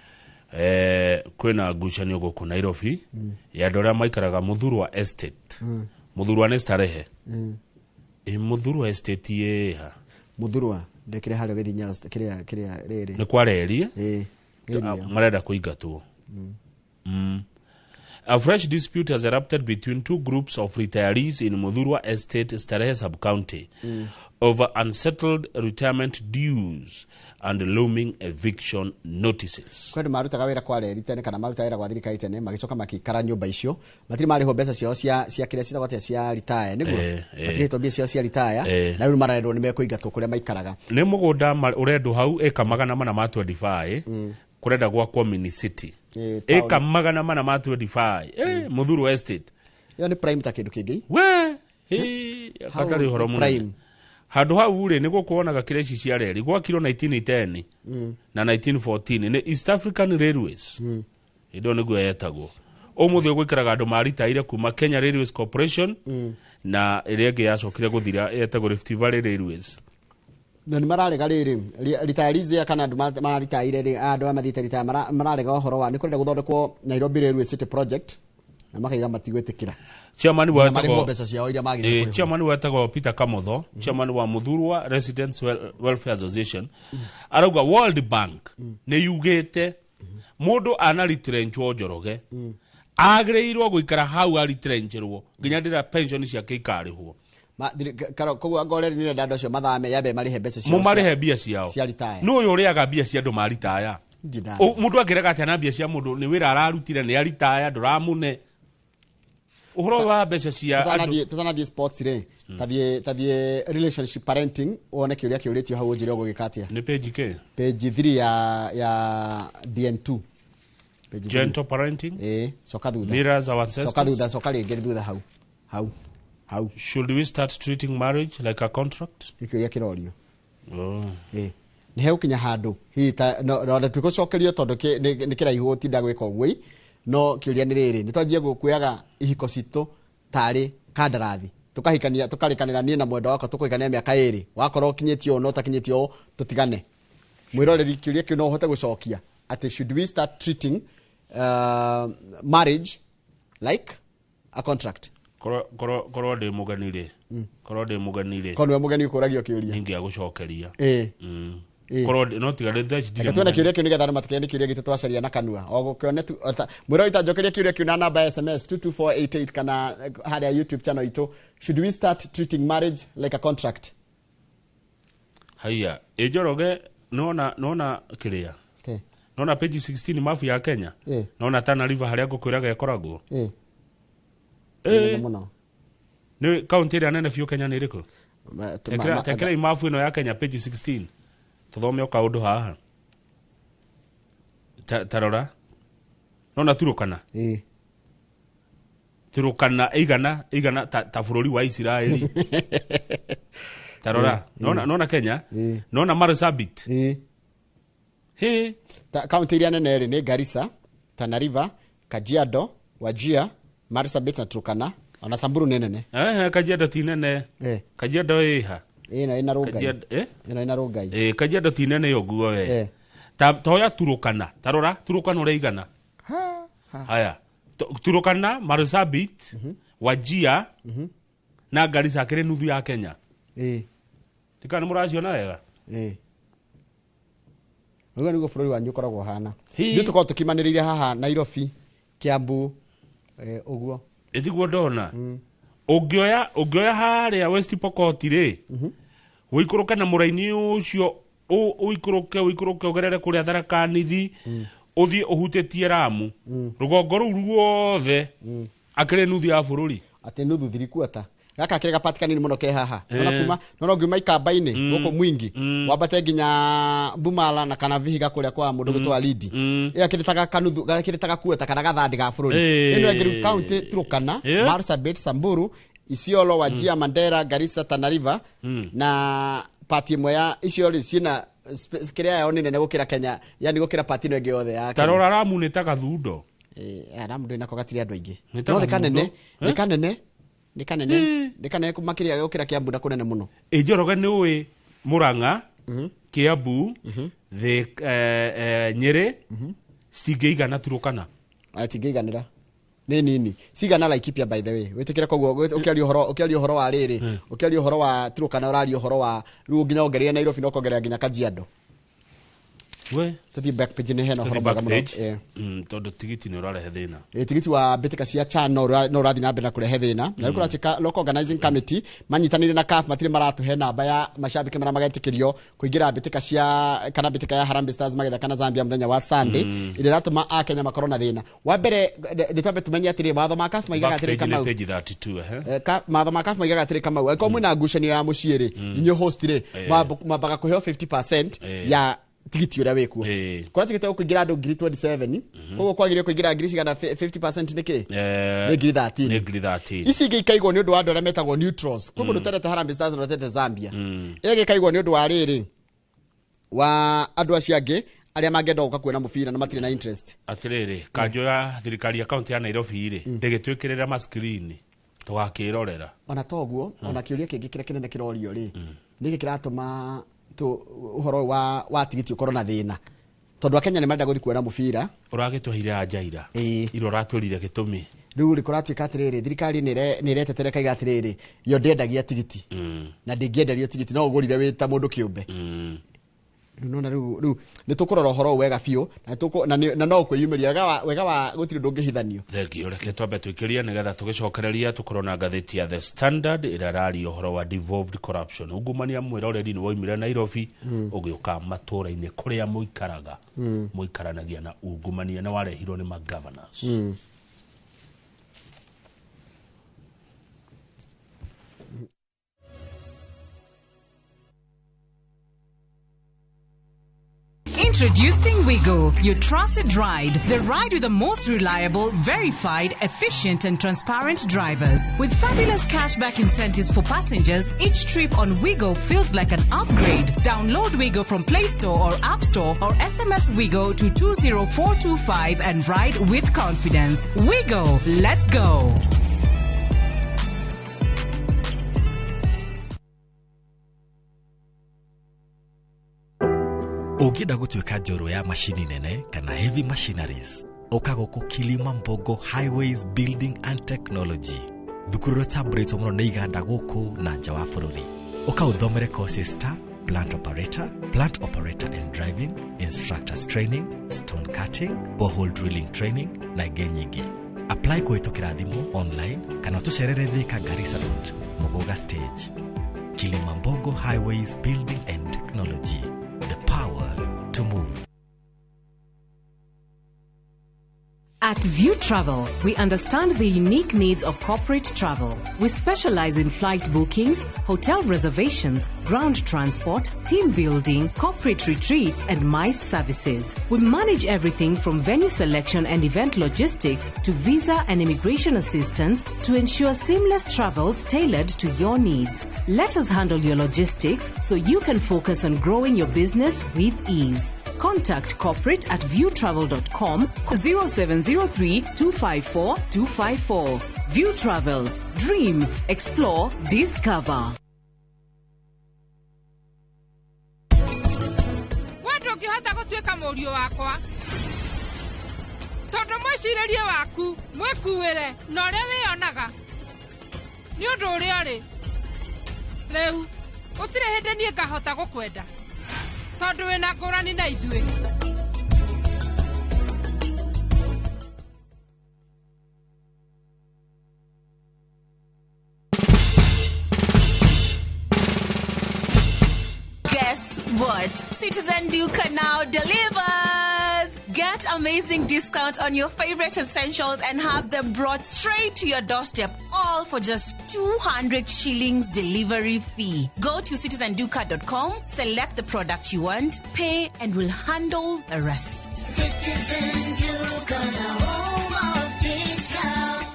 A: kwĩna ngucanio gũkũ Nairobi, ya andũ arĩa maikaraga Muthurwa Estate. Muthurwa nĩ starehe. Muthurwa Estate ĩha?
B: Muthurwa, ndekire harĩa ũgĩthiĩ Nyayo kĩrĩa rĩrĩ.
A: Nĩ kwa reri?
B: Ĩrĩa.
A: Marenda kũingatwo. A fresh dispute has erupted between two groups of retirees in Muthurwa Estate, Starehe Sub-County, over unsettled retirement dues and looming eviction notices.
B: Kwä andå marutaga wä ra kwa reri tene kana marutaga wä ra gwa thirikari tene magä coka makä nyå icio matirä marä mbeca ciao cia kä rä a citagwo atä cia ritaya nä guo matirä mbia ciao cia ritaya na rä u marendwo nä mekå ingatwo kå rä a maikaraga.
A: Nĩ mũgũnda ũrendwo hau ĩka 425 kũrenda gwakwo mini city.
B: Ĩka
A: ĩka 425 Muthurwa Estate.
B: Ä yo nä prime ta kä ndå kä ngä.
A: We hĩ,
B: Hau
A: gatarĩ ũhoro
B: nĩ
A: mũnene.
B: Prime.
A: Handũ hau rĩ nĩ gũkũ wonaga kĩrĩa ici cia reri gwakirwo 1910 na 1914 nĩ East African Railways, hĩndĩ ĩyo nĩguo yetagwo. Ũmũthĩ ũgũikaraga andũ maritaire kuma Kenya Railways Corporation na ĩrĩa ĩngĩ yacokire gũthira yetagwo Rift Valley Railways.
B: Na nä mararega rä rä retirees kana andå maritaire rä andå aya mathiĩte ritaya mararega ũhoro wa nä kũrenda gũthondekwo Nairobi Railway City Project na makaiga matigwä tä kä ra
A: Chairman
B: na marĩhwo
A: wetagwo
B: mbeca ciao iria magä
A: chairman wetagwo Peter Kamotho, chairman wa Muthurwa Residents Welfare Association, arauga World Bank nĩ yugĩte mũndũ ana retrenchwo Njoroge agĩrĩirwo gũikara hau aretrencherwo nginya rĩrĩa pension ciake ikarĩhwo.
B: Koguo angoreri nä renda andå acio mathame yambe marĩhe mbeca ciao.
A: Mũmarĩhe mbia ciao.
B: Cia retire.
A: Nĩ ũyũ ũrĩaga mbia cia andũ maritaya.
B: Ndirĩ.
A: Mũndũ angĩrega atĩa na mbia cia mũndũ nĩ wĩra ararutire nĩ aritaya ndũramũne ũhoro wa mbeca cia andũ.
B: Tũtanathiĩ sports rĩ, tathiĩ relationship parenting wone kä å rä a kä å rä tio hau å njä re å gå gä ka atä a.
A: Nĩ page kĩ?
B: Page 3 ya DN2 page 3.
A: Gentle parenting
B: ä coka thutha.
A: Mirrors our
B: Coka
A: ancestors.
B: thutha, coka rĩngĩ thutha hau hau hau.
A: Should we start treating marriage like a contract?
B: Nä kä å rä a kä rorio.
A: Oh.
B: Ä nä hegå handå hihi twä gå cokerio tondå nä kä raihu gå tinda gwä ka å guo no kä å ria nä rä rä nä twanjie kuoyaga ihiko citå tarä kandarathi tũkahikania tũkarĩkanĩra niĩ na mwendwa wakwa tũkũhikania mĩaka 2 wakorwo ũkinyĩtie ũũ na ũtakinyĩtie ũũ tũtigane. Mwĩroreri kĩũria kĩu no ũhote gũcokia atĩ should we start treating marriage like a contract?
A: Korwo ndĩ mũgeni rĩ, korwo ndĩ mũgeni rĩ,
B: korwo nĩwe mũgeni ũkũragio kĩũria.
A: Ningĩagũcokeria.
B: Ĩĩ.
A: Korwo no tiga rĩ thaa ici ndirĩ
B: Reke tuone
A: mũgeni.
B: kĩũria kĩu nĩgetha andũ matikĩone nĩ kĩũria gitũ twacaria na kanua o gũkĩone tu mwĩrori ta njokeria kĩũria kĩu na namba ya SMS 22488 kana harĩa YouTube channel itũ. Should we start treating marriage like a contract?
A: Haiya ĩ Njoroge, nona kĩrĩa
B: Okay.
A: nona page 16 mabu ya Kenya. Nona Tana River harĩa ngũkwĩraga ĩkoragwo.
B: Nĩ mũno.
A: Nĩ kaunti ĩrĩa nene biũ Kenya nĩ ĩrĩkũ? Tekera imabu ĩno ya Kenya page 16 tũthome o kaũndũ haha. Ta rora nona Turukana. Turukana ĩigana ta bũrũri wa Isiraeli. Ta rora nona Kenya. Nona Marsabit. Hĩ.
B: Kaunti iria nene rĩ nĩ Garissa, Tana River, Kajiado, Wajir, Marsabit na Turkana ona Samburu nĩ nene.
A: Kajiado ti nene. Kajiado ĩha?
B: Ĩno ĩna Rongai.
A: Kajiado
B: Ĩno ĩna Rongai.
A: Kajiado ti nene ũguo we. Ta toya Turukana, ta rora Turukana ũrĩa igana.
B: Ha, ha.
A: Haya Turukana, Marsabit, Wajir na Garissa akĩrĩ nuthu ya Kenya. Tikana nĩ mũraciona wega.
B: Ũguo nĩguo bũrũri wanyu ũkoragwo ũhana.
A: Hi.
B: Ithuĩ tũkoragwo tũkimanĩrĩire haha Nairobi, Kiambu, ũguo.
A: Ĩtiguo ndona ũngĩoya harĩa West Pokot rĩ ũikũrũke na mũraini ũcio ũikũrũke ũikũrũke ũgerere kũrĩa Tharaka Nithi ũthiĩ ũhutĩtie Ramu rũgongo rũu ruothe akĩrĩ nuthu ya bũrũri.
B: Atĩ nuthu thirikuota gaka kĩrĩ gapati kanini mũno ke haha nona kuma nona ũngiuma ikamba-inĩ gũkũ mwingi wambate nginya Bumala na kana Vihiga kũrĩa kwa mũndũ gwĩtwo Lindi ĩyo akĩrĩ ta kanuthu gakĩrĩ ta gakuota kana gathandĩ ga bũrũri. Ĩno ĩngĩ rĩu kaunti Turkana, Marsabit, Samburu, Isiolo, Wajir, Mandera, Garissa, Tana River na pati ĩmwe ya icio rĩ ciĩna kĩrĩa yao nĩ nene gũkĩra Kenya yani gũkĩra pati ĩno ĩngĩ yothe ya
A: Ta
B: Kenya.
A: rora Ramu nĩ ta gathundo.
B: Ramu ndĩ nako gatirĩ andũ aingĩ.
A: Nĩ ta
B: No nĩ
A: gathundo.
B: kanene, nĩ kanene, nĩ kanene, nĩ kanene makĩria gũkĩra Kiambu na kũnene mũno.
A: Ĩ Njoroge nĩ ũĩ Murang'a, Kiambu, Thĩ, Nyĩrĩ citingĩigana Turukana.
B: Tingĩiganĩra nĩ nini cigana Laikipia by the way wĩtĩkĩre koguo ũkĩaria ũhoro wa rĩrĩ ũkĩaria ũhoro wa Turkana ũraria ũhoro wa rĩu nginya ongereire Nairobi na ũkongerera nginya Kajiado.
A: We
B: Tũthiĩ back page nĩ hena ũhoro
A: tũthiĩ
B: mwega
A: back
B: mũno.
A: page.
B: Eh.
A: Tondũ tigiti nĩ ũrarehe thĩna.
B: Tigiti wa mbĩtĩka cia CHAN no ũrathiĩ na mbere na kũrehe thĩna, na rĩu kũratuĩka local organizing committee manyitanĩire na CAF matirĩ maratũhe namba ya macambĩki marĩa magetĩkĩrio kũingĩra mbĩtĩka cia kana mbĩtĩka ya Harambee Stars magĩthaka na Zambia mũthenya wa Sunday, ĩrĩa ĩratũma akenya makorwo na thĩna. Wa mbere, nĩ twambe tumenye atĩrĩ, mawatho ma CAF maigaga
A: Back
B: atĩrĩ,
A: page nĩ
B: Kamau,
A: page 32, ehe.
B: Mawatho ma CAF maigaga atĩrĩ, Kamau, angĩkorwo mwĩna ngucanio ya mũciĩ rĩ, inyuĩ host rĩ, mambaga kũheo 50% ya tigiti ũrĩa wĩkuo. Kũratuĩkĩte gũkũingĩra andũ ngiri 27, koguo kwagĩrĩire kũingĩra ngiri cigana? 50% nĩ kĩ? Nĩ ngiri 13.
A: Nĩ ngiri 13.
B: Ici ingĩ ikaigwo nĩ ũndũ wa andũ arĩa metagwo neutrals. Kwĩ mũndũ ũtendete Harambee Stars na ũtendete Zambia. Ĩyo ĩngĩ ĩkaigwo nĩ ũndũ wa rĩrĩ, wa andũ acio angĩ arĩa mangĩenda gũka kuona mũbira na matirĩ na interest.
A: Atĩrĩrĩ, kanjũ ya thirikari ya kaunti ya Nairobi rĩ, ndĩgĩtwĩkĩrĩra maskrini tũgakĩrorera.
B: Ona toguo, ona kĩũria kĩngĩ kĩrĩa kĩnene kĩrorio rĩ, nĩkĩ kĩratũma ũhoro ũyũ wa tigiti ũkorwo na thĩna, tondũ akenya nĩ marenda gũthiĩ kuona mũbira.
A: Ũragĩtũheire anja ira.
B: Ĩĩ.
A: Ira ũratwĩrire gĩtũmi.
B: Rĩu rĩ, kũratuĩka atĩrĩrĩ, thirikari nĩ ĩretetera ĩkaiga atĩrĩrĩ, yo ndĩendagia tigiti na ndĩngĩenderio tigiti, no ũgũrire wĩ ta mũndũ kĩũmbe. Rĩu nona rĩu nĩ tũkũrora ũhoro ũyũ wega biũ na no kwĩyumĩria wega wa gũtirĩ ũndũ ũngĩhithanio.
A: Thengio. Reke twambe twĩkĩrie nĩgetha tũgĩcokereria tũkorwo na ngathĩti ya The Standard ĩrĩa ĩraria ũhoro wa devolved corruption. Ungumania, mwĩroreri, nĩ waumire Nairobi ũgĩũka matũũra-inĩ kũrĩa mũikaraga, mũikaranagia na ungumania na warehirwo nĩ magovernors.
C: Introducing Wigo, your trusted ride. The ride with the most reliable, verified, efficient, and transparent drivers. With fabulous cashback incentives for passengers, each trip on Wigo feels like an upgrade. Download Wigo from Play Store or App Store or SMS Wigo to 20425 and ride with confidence. Wigo, let's go.
D: Ũngĩenda gũtuĩka njorua ya macini nene kana heavy machineries, ũka gũkũ Kilima Mbogo Highways Building and Technology, thukuru ũrĩa ũtambũrĩtwo mũno nĩ iganda gũkũ na nja wa bũrũri. Ũka ũthomere courses ta plant operator, plant operator and driving, instructors training, stone cutting, borehole drilling training na ingĩ nyingĩ. Apply kũhĩtũkĩra thimũ, online kana ũtũcerere Thika, Garissa Road, Muguga stage. Kilimambogo Highways Building and Technology, the power to move.
C: At View Travel, we understand the unique needs of corporate travel. We specialize in flight bookings, hotel reservations, ground transport, team building, corporate retreats, and MICE services. We manage everything from venue selection and event logistics to visa and immigration assistance to ensure seamless travels tailored to your needs. Let us handle your logistics so you can focus on growing your business with ease. Contact corporate at viewtravel.com, 0703 254 254. View Travel. Dream, explore, discover.
E: We ndũngĩhota gũtuĩka mũriũ wakwa tondũ mwĩcirĩrie waku, mwĩkuĩre na ũrĩa wĩyonaga nĩ ũndũ ũrĩa ũrĩ rĩu, gũtirĩ hĩndĩ niĩ ngahota gũkwenda tondũ wĩna ngũrani na ithuĩ.
F: Guess what? Citizen Duka now delivers! Get amazing discount on your favorite essentials and have them brought straight to your doorstep, all for just 200 shillings delivery fee. Go to citizenduka.com, select the product you want, pay, and we'll handle the rest.
G: Citizen Duka, the home of discount.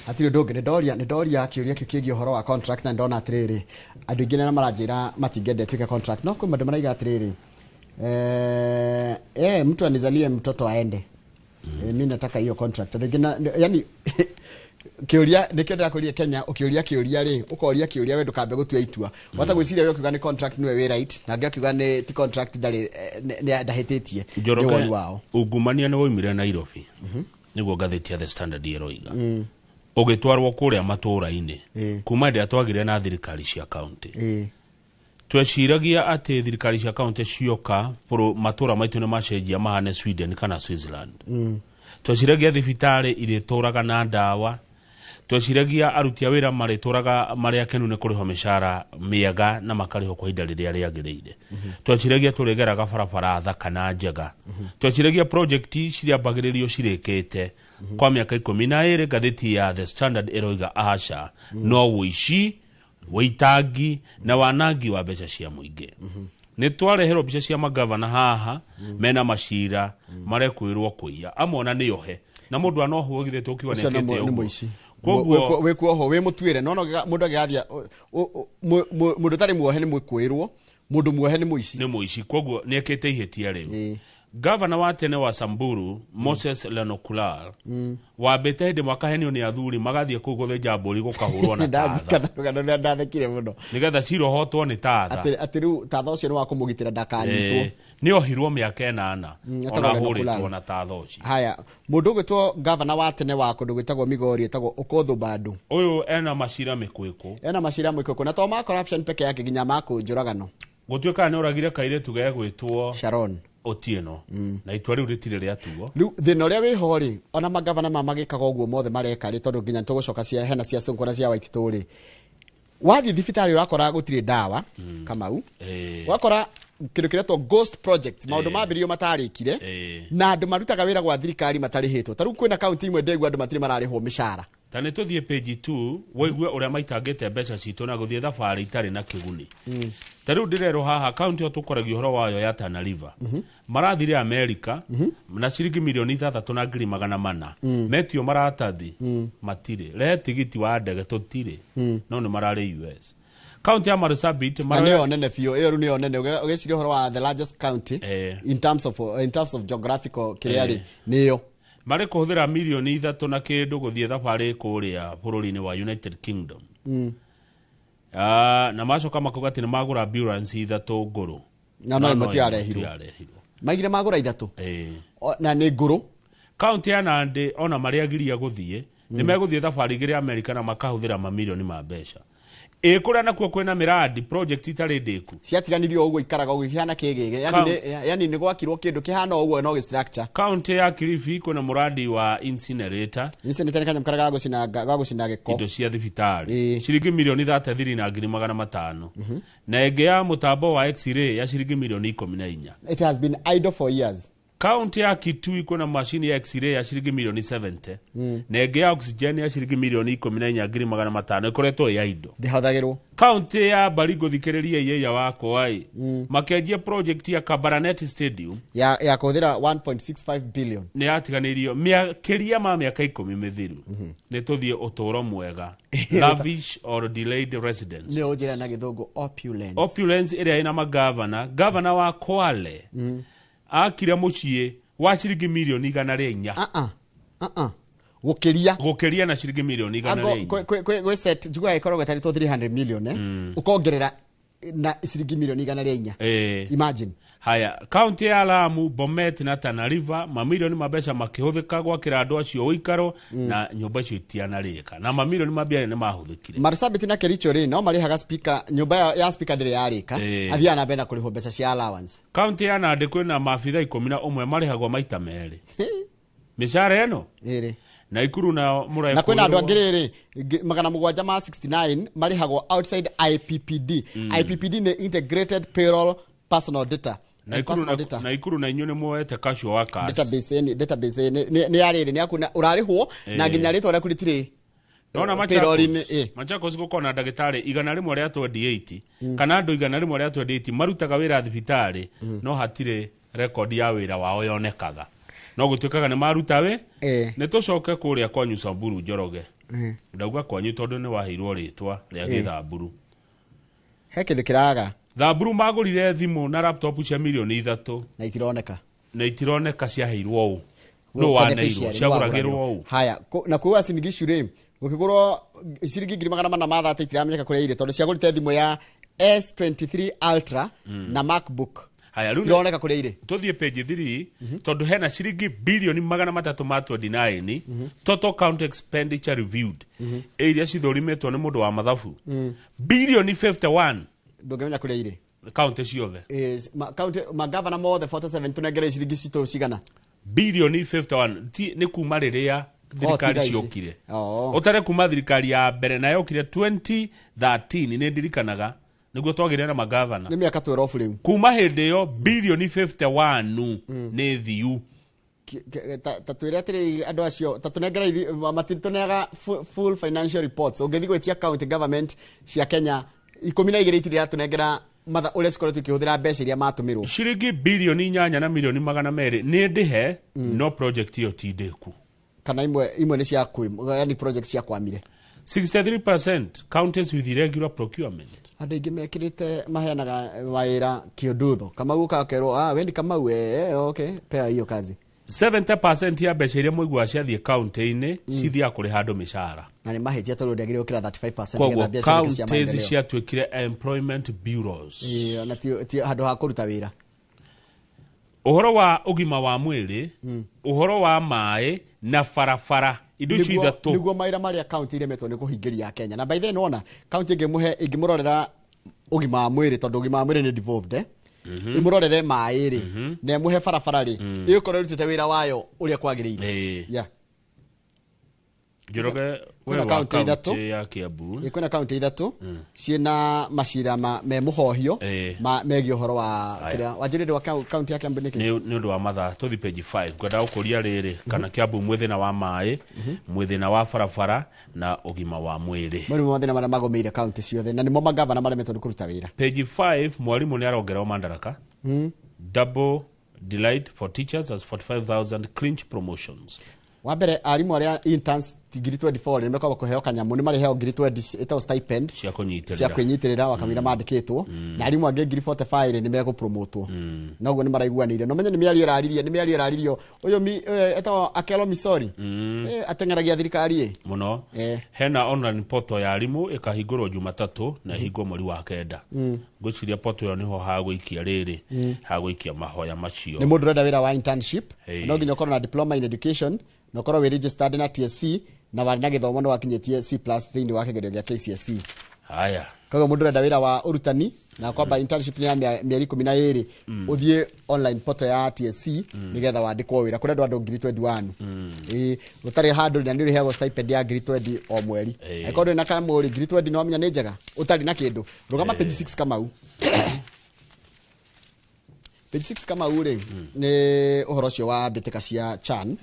B: Hatirĩ ũndũ ũngĩ. Nĩ ndoria kĩũria kĩu kĩgiĩ ũhoro wa contract na ndona atĩrĩrĩ, andũ aingĩ nĩ maranjĩra matingĩenda ĩtuĩke contract, no kwĩ andũ maraiga atĩrĩrĩ, mtu anizalie mtoto aende, mi nataka hiyo contract. Andũ aingĩ yani kĩũria nĩkĩo ndĩrakũria Kenya, ũkĩũria kĩũria rĩ, ũkoria kĩũria we ndũkambe gũtua itua wata gwĩciria we ũkiuga nĩ contract nĩwe wĩ right, na angĩ akiuga nĩ ti contract ndarĩ, nĩ ndahĩtĩtie nĩ
A: Njoroge,
B: woni wao.
A: Ungumania nĩ waumire Nairobi, nĩguo ngathĩti ya The Standard ĩroiga. Ũgĩtwarwo kũrĩa matũũra-inĩ
B: Ĩĩ.
A: kuma hĩndĩ ĩrĩa twagire na thirikari cia kaunti.
B: Ĩĩ.
A: Tweciragia atĩ thirikari cia kaunti cioka matũũra maitũ nĩ macenjia mahane Sweden kana Switzerland. Tweciragia thibitarĩ irĩtũraga na ndawa, tweciragia aruti a wĩra marĩtũraga marĩ akenu nĩ kũrĩhwo mĩcara mĩega na makarĩhwo kwa ihinda rĩrĩa rĩagĩrĩire. Tweciragia tũrĩgeraga barabara thaka na njega. Tweciragia project cirĩambagĩrĩrio cirĩkĩte kwa mĩaka 12. Ngathĩti ya The Standard ĩroiga aca, no wũici, wĩitangi na wanangi wa mbeca cia mũingĩ. Nĩ twareherwo mbica cia magavana haha mena macira marekwĩrwo kũiya, amwe ona nĩ ohe, na mũndũ anohwo githĩ tũkiuga
B: Ũcio nĩ
A: nĩekĩte
B: nĩ
A: ũguo.
B: mũici.
A: Koguo
B: Wĩ kuohwo wĩ mũtuĩre, no mũndũ agĩgathia mũndũ ũtarĩ muohe nĩ mwĩkũĩrwo, mũndũ muohe nĩ mũici.
A: Nĩ mũici, koguo nĩ ekĩte ihĩtia rĩu.
B: Ĩĩ.
A: Gavana wa tene wa Samburu, Moses Lenokulal, wambĩte hĩndĩ makahenio nĩ athuri magathiĩ kũu gũthĩnja mbũri gũkahũrwo na tatha.
B: Ndarikana rũgano rũrĩa ndathekire mũno.
A: Nĩgetha cirohotwo nĩ tatha.
B: Atĩ rĩu tatha ũcio nĩ wa kũmũgitĩra ndakanyitwo.
A: Nĩ ohirwo mĩaka 8 ona
B: etagwo
A: ahũrĩtwo
B: Lenokulal.
A: na tatha ũcio.
B: Haya, mũndũ ũgwĩtwo gavana wa tene wa kũndũ gwĩtagwo Migori etagwo Okoth Badu.
A: Ũyũ ena macira mĩkwĩkũ.
B: Ena macira mwĩkũkũ, na to ma corruption peke yake, nginya ma kũnjũragano.
A: Gũtuĩkaga nĩ oragire kairĩtu gegwĩtwo
B: Sharon
A: Otieno, na itua rĩu rĩtirĩ rĩatuo.
B: Rĩu thĩna ũrĩa wĩho rĩ, ona magavana ma magĩkaga ũguo mothe mareka rĩ, tondũ nginya nĩtũgũcoka cia hena cia Sonko na cia Waititũ rĩ, wathiĩ thibitarĩ ũrakora gũtirĩ ndawa, Kamau. Ũgakora kĩndũ kĩretwo ghost project, maũndũ mambĩrĩirio matarĩkire, na andũ marutaga wĩra gwa thirikari matarĩhĩtwo. Ta rĩu kwĩna kaunti imwe ndĩgua andũ matirĩ mararĩhwo mĩcara.
A: Ta nĩ tũthiĩ page 2 wĩigue ũrĩa maitangĩte mbeca citũ na gũthiĩ thabarĩ itarĩ na kĩguni. Ta rĩu ndĩrerwo haha kaunti ĩyo tũkoragia ũhoro wayo ya Tana River, marathire Amerika na ciringi 6,400,000, metio maratathi matirĩ, rehe tigiti wa ndege tũtirĩ, no nĩ mararĩ US. Kaunti ya Marsabit
B: Na nĩyo nene biũ ĩyo, rĩu nĩyo nene. Ũgĩciria ũhoro wa the largest county in terms of geographical kĩrĩa rĩ, nĩyo.
A: Marĩ kũhũthĩra 3 milioni na kĩndũ gũthiĩ thabarĩ kũrĩa bũrũri-inĩ wa United Kingdom. Ah, na macoka makauga atĩ nĩ magũra ambulance ithatũ ngũrũ.
B: Na no ĩmwe
A: ĩmwe
B: tiyarehirwo.
A: tiyarehirwo.
B: Maigire magũra ithatũ. Na nĩ ngũrũ.
A: Kaunti ya Nandi ona marĩa agiria gũthiĩ nĩ megũthiĩ thabarĩ igĩrĩ Amerika na makahũthĩra mamirioni ma mbeca. Ĩ kũrĩa nakuo kwĩna mĩradi project itarĩ ndĩku.
B: Ciatiganirio ũguo, ikaraga ũguo ihana kĩgĩgĩ, yani yani nĩ gwakirwo kĩndũ kĩhana ũguo no gĩ structure.
A: Kaunti ya Kilifi kwĩna mũradi wa incinerator.
B: Incinerator nĩ kanyamũ karĩa ga gũcina gĩko.
A: Indo cia thibitarĩ, ciringi 33,500,000, na ĩngĩ ya mũtambo wa x-ray ya ciringi 14 milioni.
B: It has been idle for years.
A: Kaunti ya Kitui kwĩna macini ya x-ray ya ciringi milioni 70, na ĩngĩ ya oxygen ya ciringi 14,500,000 ĩkoretwo ĩ ya indo.
B: Ndĩhũthagĩrwo.
A: Kaunti ya Baringo, thikĩrĩria iyeya wakwa ĩ, makĩanjia project ya Kabarnet Stadium
B: ya kũhũthĩra 1.65 billion.
A: Nĩ yatiganĩirio mĩakĩria ma mĩaka 10 mĩthiru. Nĩ tũthiĩ ũtũũro mwega, lavish or delayed residence.
B: Nĩ ũnjĩra na gĩthũngũ opulence.
A: Opulence ĩrĩa ĩna magavana, gavana wa Kwale akire mũciĩ wa ciringi 104,000,000.
B: Ah ah ah ah, gũkĩria.
A: Gũkĩria na ciringi mirioni igana
B: Ango
A: rĩa inya.
B: Gwĩ set njiguaga ĩkoragwo ĩtarĩtwo 300 million, ũkongerera na ciringi 104,000,000. Imagine.
A: Haya, kaunti ya Lamu, Bomet na Tana River, mamirioni ma mbeca makĩhũthĩka gwakĩra andũ acio ũikaro, na nyũmba icio itianarĩka, na mamirioni ma mbia nĩ mahũthĩkire.
B: Marsabit na Kericho rĩ, no marĩhaga speaker, nyũmba ya speaker ndĩrĩ yarĩka. Athiaga na mbere na kũrĩhwo mbeca cia allowance.
A: Kaunti ya Nandĩ kwĩna maabitha 11 marĩhagwo maita merĩ mĩcara ĩno.
B: Ĩrĩ.
A: Naikuru nao
B: Na kwĩna andũ angĩ rĩrĩ 769 marĩhagwo outside IPPD. IPPD nĩ integrated payroll personal data.
A: Naikuru
B: Personal
A: na,
B: data
A: Naikuru na inyuĩ nĩ muoete casual workers.
B: Database database nĩ ya rĩrĩ, nĩ yaku na ũrarĩhwo na nginya rĩtwa rĩaku rĩtirĩ
A: Nona
B: payroll-inĩ.
A: Machakos, Machakos gũkorwo na ndagĩtarĩ 128 kana andũ 128 marutaga wĩra thibitarĩ, no hatirĩ rekondi ya wĩra wao yonekaga, no gũtuĩkaga nĩ maruta wĩ. Nĩ tũcoke kũrĩa kwanyu Samburu, Njoroge. Ndauga kwanyu tondũ nĩ waheirwo rĩtwa rĩa gĩthamburu.
B: He kĩndũ kĩraga.
A: Thamburu magũrire thimũ na laptop cia 3 milioni
B: na itironeka.
A: Na itironeka ciaheirwo ũ, nũ waneirwo.
B: Beneficiary, nũ
A: Ciagũragĩrwo
B: wagũragĩrwo.
A: ũ?
B: Haya, na kuo Uasin Gishu rĩ, gũkĩgũrwo ciringi 430,000 itiramenyeka kũrĩa irĩ, tondũ ciagũrĩte thimũ ya S23 Ultra na MacBook.
A: Haya, rĩu
B: Citironeka kũrĩa irĩ.
A: Tuthiĩ page 3, tondũ hena ciringi bilioni 329 total county expenditure reviewed, iria cithũrimĩtwo nĩ mũndũ wa mathabu, bilioni 51.
B: Ndũngĩmenya kũrĩa irĩ.
A: Kaunti ciothe.
B: County magavana mothe 47, tũnengere ciringi citũ cigana?
A: Bilioni 51 ti nĩ kuma rĩrĩa thirikari
B: Ti thaa ici.
A: ciokire.
B: Oh.
A: Ũtare kuma thirikari ya mbere na yokire 2013, nĩ ndirikanaga nĩguo twagĩire na magavana.
B: Nĩ mĩaka 12 rĩu.
A: Kuma hĩndĩ ĩyo bilioni 51 nĩ thiu.
B: Ta twĩre atĩrĩ, andũ acio ta tũnengere matitũneaga full financial reports. Ũngĩthiĩ gwĩtia county government cia Kenya 12, itirĩ iratũnengera matha ũrĩa cikoretwo ikĩhũthĩra mbeca iria matũmĩrwo.
A: Ciringi bilioni 8 na milioni 200 nĩ ndĩhe, no project ĩyo ti ndĩku.
B: Kana imwe nĩ cia kwĩ, yani project cia kwamire.
A: 63% counties with irregular procurement.
B: Andũ aingĩ mekĩrĩte maheanaga wĩra kĩũndutho. Kamau gakerwo, "Ah, we ni Kamau, eh, okay, pea hiyo kazi."
A: 70% ya mbeca iria mũiguaga ciathiĩ kaunti-inĩ cithiaga kũrĩha andũ mĩcara.
B: Na nĩ mahĩtia, tondũ ndĩagĩrĩire gũkĩra 35%
A: Koguo
B: nĩgetha mbia cioneke cia
A: counties
B: maendeleo.
A: ciatuĩkire employment bureaus.
B: Ĩĩ, na ti handũ ha kũruta wĩra.
A: Ũhoro wa ũgima wa mwĩrĩ, ũhoro wa maĩ na barabara, indo icio ithatũ.
B: Nĩguo mawĩra marĩa kaunti iremetwo nĩ kũhingĩria Kenya. Na by the way, nĩwona kaunti ĩngĩmũhe, ĩngĩmũrorera ũgima wa mwĩrĩ, tondũ ũgima wa mwĩrĩ nĩ devolved, eh? Ĩmũrorere maĩ rĩ, na ĩmũhe barabara rĩ, ĩgũkorwo ĩrutĩte wĩra wayo ũrĩa kwagĩrĩire. Yeah.
A: Njoroge, we
B: Kwĩna
A: wa
B: kaunti ithatũ.
A: kaunti ya Kiambu.
B: Ĩ, kwĩna kaunti ithatũ ciĩna macira me mũhohio megiĩ ũhoro wa kĩrĩa wanjĩrĩire wa kaunti ya Kiambu nĩkĩ.
A: Nĩ ũndũ wa mathaa, tũthi page 5. Ngwenda gũkũria rĩrĩ, kana Kiambu mwĩ thĩna wa maĩ, mwĩ thĩna wa barabara na ũgima wa mwĩrĩ.
B: Mau nĩmo mathĩna marĩa magũmĩire kaunti ciothe, na nĩmo magavana maremetwo nĩ kũruta wĩra.
A: Page 5, mwarimũ nĩ arongererwo mandaraka. Double delight for teachers as 45,000 clinch promotions.
B: Wa mbere, arimũ arĩa interns ngiri 24 nĩ mekwamba kũheo kanyamũ, nĩ marĩheo ngiri 20 ĩtagwo stipend
A: cia kũnyitĩrĩra.
B: Cia kwĩnyitĩrĩra wakamũira mandĩkĩtwo, na arimũ angĩ ngiri 45 nĩ megũpromotwo. Na ũguo nĩ maraiguanĩire. No menye nĩ mĩario ĩraririe, nĩ mĩario ĩraririo. Ũyũ etagwo Akelo Misori, ateng'eragia thirikari ĩ.
A: Mũno. Hena online portal ya arimũ ĩkahingũrwo Jumatatũ na ĩhingwo mweri wa kenda. Ngwĩciria portal ĩyo nĩho hagũikia rĩrĩ, hagũikia mahoya macio.
B: Nĩ mũndũ ũrenda wĩra wa internship, no nginya ũkorwo na diploma in education, na ũkorwo wĩ registered na TSC, na warĩ na gĩthomo nĩ wakinyĩtie C+ thĩinĩ wa kĩgerio gĩa KCSE.
A: Haya.
B: Koguo mũndũ ũrenda wĩra wa ũrutani na kwamba internship nĩ ya mĩeri 12, ũthiĩ online portal ya TSC nĩgetha wandĩkwo wĩra. Kũrendwo andũ ngiri 21. Ĩĩ, ũtarĩ handũ na nĩ ũrĩheagwo stipend ya ngiri 20 o mweri. Angĩkorwo ndũrĩ na kamũrĩ, ngiri 20 no wamenya nĩ njega ũtarĩ na kĩndũ. Rũgama page 6, Kamau. Page 6, Kamau rĩ, nĩ ũhoro ũcio wa mbĩtĩka cia CHAN.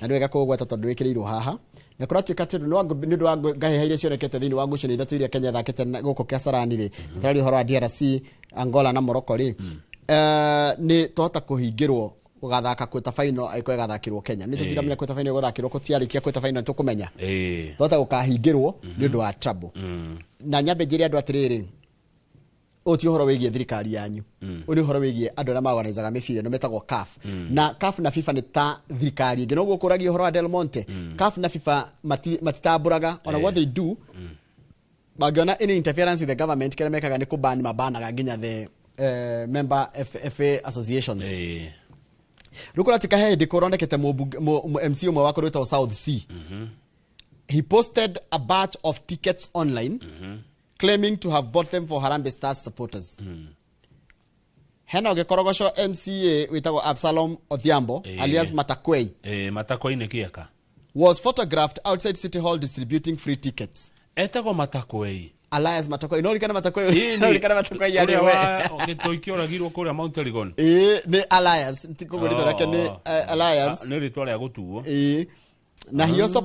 B: Na nĩ wega kũgweta tondũ wĩkĩrĩirwo haha na kũratuĩka atĩ nĩ ũndũ wa ngahĩha iria cionekete thĩinĩ wa ngucanio ithatũ iria Kenya ĩthakĩte gũkũ Kasarani rĩ, tũraria ũhoro wa DRC, Angola na Morocco rĩ, nĩ twahota kũhingĩrwo gũgathaka quarter final angĩkorwo ĩgathakĩrwo Kenya. Nĩ tũtiramenya quarter final ĩgũthakĩrwo kũ, tiarĩkia quarter final tũkũmenya. Twahota gũkahingĩrwo nĩ ũndũ wa trouble. Na nyambe njĩre andũ atĩrĩrĩ, ũyũ ti ũhoro wĩgiĩ thirikari yanyu, ũyũ nĩ ũhoro wĩgiĩ andũ arĩa maorganizaga mĩbira ĩno metagwo CAF. Na CAF na FIFA nĩ ta thirikari ĩngĩ, noguo kũragia ũhoro wa Del Monte. CAF na FIFA matitambũraga ona. What they do, mangĩona any interference with the government, kĩrĩa mekaga nĩ kũban, mabanaga nginya the member FA associations. Rĩu kũratuĩka he hĩndĩ kũronekete MC ũmwe wa kũrĩ wĩtagwo South C. He posted a batch of tickets online claiming to have bought them for Harambee Stars supporters. Hena ũgĩkorogoco MCA wĩtagwo Absalom Odhiambo, alias Matakwei,
A: Matakwei-inĩ kĩeka.
B: was photographed outside City Hall distributing free tickets.
A: Etagwo Matakwei?
B: Alias Matakwei. No rikana Matakwei, no rikana Matakwei yarĩ
A: ũrĩa
B: we.
A: Wa gĩtoi kĩoragirwo kũrĩa Mount Elgon.
B: Ĩĩ, nĩ Alias. Ti koguo rĩtwa rĩake nĩ Alias.
A: Ah, nĩ rĩtwa rĩa gũtuo.
B: Ĩĩ. Na he also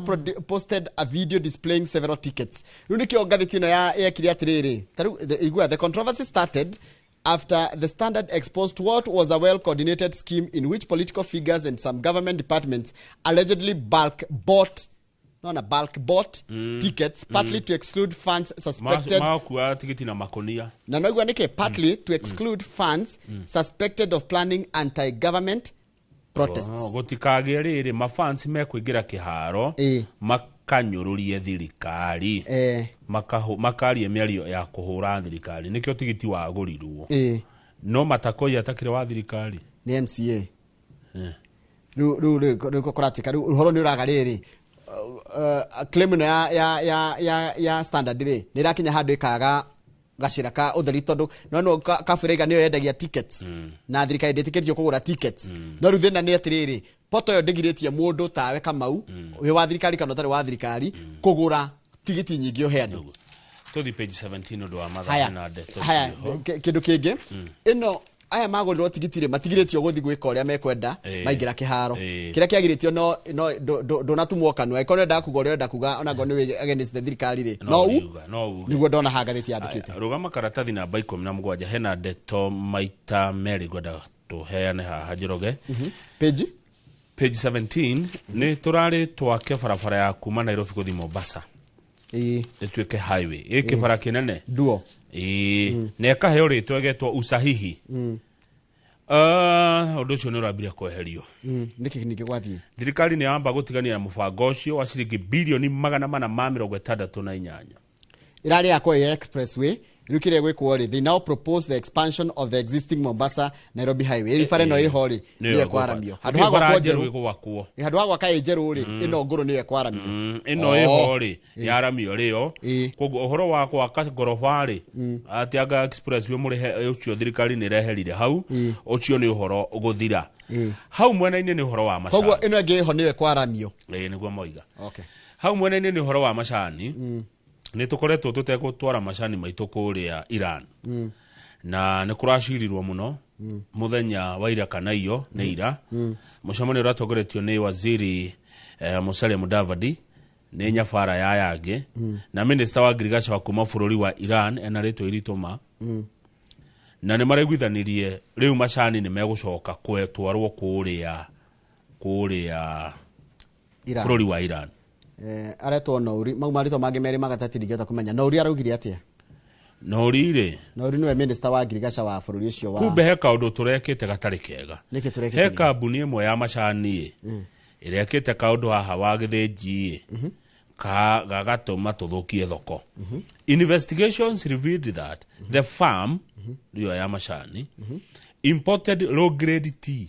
B: posted a video displaying several tickets. Rĩu nĩkĩo ngathĩti ĩno yekire atĩrĩrĩ, ta rĩu igua, the controversy started after the Standard exposed what was a well coordinated scheme in which political figures and some government departments allegedly bulk bought, nona bulk bought tickets, partly to exclude fans suspected
A: Makua tigiti na makonia.
B: Na noigua nĩkĩ, partly to exclude fans suspected of planning anti-government protests.
A: Oh, gũtikagĩe rĩrĩ mafans mekũingĩra kĩharo makanyũrũrie thirikari, makarie mĩario ya kũhũra thirikari, nĩkĩo tigiti wagũrirwo. No Matakoi atakĩrĩ wa thirikari.
B: Nĩ MCA. Rĩu kũratuĩka rĩu ũhoro nĩ ũraga rĩrĩ, claim ĩno ya Standard rĩ, nĩ ĩrakinya handũ ĩkaga gacĩra ka ũtheri, tondũ no kabura nĩyo yendagia tickets na thirikari ndĩtĩkĩrĩtio kũgũra tickets. No rĩu thĩna nĩ atĩrĩrĩ, poto ĩyo ndĩgirĩtie mũndũ tawe Kamau, wĩ wa thirikari kana ũtarĩ wa thirikari, kũgũra tigiti nyingĩ ũhe andũ.
A: Tũthi page 17 ũndũ wa mathaa
B: Haya,
A: na ndeto
B: haya,
A: ciĩho.
B: Kĩndũ kĩngĩ, ĩno aya magũrĩrwo tigiti rĩ, matigirĩtio gũthiĩ gwĩka ũrĩa mekwenda maingĩra kĩharo. Kĩrĩa kĩagirĩtio no ndũnatumwo kanua, angĩkorwo nĩũrenda kuga ũrĩa ũrenda kuga, ona ngorwo nĩ against the thirikari rĩ, no u
A: Uga, no uge.
B: Nĩguo ndona haha ngathĩti yandĩkĩte.
A: Aya, rũgama karatathi namba 17, hena ndeto maita merĩ ngwenda tũheane haha, Njoroge.
B: Page?
A: Page 17. Nĩ tũrarĩ twake barabara ya kuma Nairobi gũthiĩ Mombasa, ĩtuĩke highway, ĩ kĩbara kĩnene.
B: Duo.
A: Ĩĩ, na ĩkaheo rĩtwa ĩgetwo Usahihi. Ah, ũndũ ũcio nĩ ũrambirie kweherio.
B: Nĩkĩ ningĩ gwathiĩ?
A: Thirikari nĩ yamba gũtigania na mũbango ũcio wa ciringi birioni 468.
B: Ĩrarĩ yakwo ĩ expressway. Rĩu kĩrĩa gwĩkwo rĩ, they now propose the expansion of the existing Mombasa Nairobi highway. Rĩu bara ĩno ĩho rĩ, nĩyo ĩkwaramio handũ ha
A: Bara
B: gwakwo
A: njerũ
B: njerũ.
A: ĩgwakwo.
B: Handũ ha gwaka ĩ njerũ rĩ, ĩno ngũrũ nĩyo ĩkwaramio.
A: Ĩno ĩho rĩ, yaramio rĩo. Koguo ũhoro wa gwaka ngoroba rĩ, atĩ anga expressway mũrĩhe, ũcio thirikari nĩ ĩreherire hau. Ũcio nĩ ũhoro gũthira. Hau mwena-inĩ nĩ ũhoro wa
B: Koguo
A: macani.
B: ĩno ĩngĩ ĩho nĩyo ĩkwaramio.
A: Ĩĩ, nĩguo moiga.
B: Okay.
A: Hau mwena-inĩ nĩ ũhoro wa macani. Nĩ tũkoretwo tũtegũtwara macani maitũ kũrĩa Iran, na nĩ kũracirirwo mũno mũthenya wa ira kana iyo nĩ ira. Mũcemanio ũratongoretio nĩ waziri Musalia Mudavadi, nĩ nyabara ya yangĩ, na minista wa ngirigaca wa kuma bũrũri wa Iran ena rĩtwa iritũ ma, na nĩ maraiguithanirie rĩu macani nĩ megũcoka kwetwarwo kũrĩa
B: Iran.
A: Bũrũri wa Iran.
B: Aretwo Nouri, mau marĩtwa mangĩ merĩ magatati ndingĩhota kũmenya. Nouri araugire atĩa?
A: Nouri rĩ,
B: Nouri nĩwe minister wa ngirigaca wa bũrũri ũcio wa
A: kumbe he kaũndũ tũrekĩte gatarĩ kega.
B: Nĩkĩ tũrekĩte
A: He
B: ningĩ?
A: kambuni ĩmwe ya macani ĩ ĩrekĩte kaũndũ haha wa gĩthĩnji ĩ ka gagatũma tũthũkie thoko. Investigations revealed that the farm ĩyo ya macani imported low grade tea.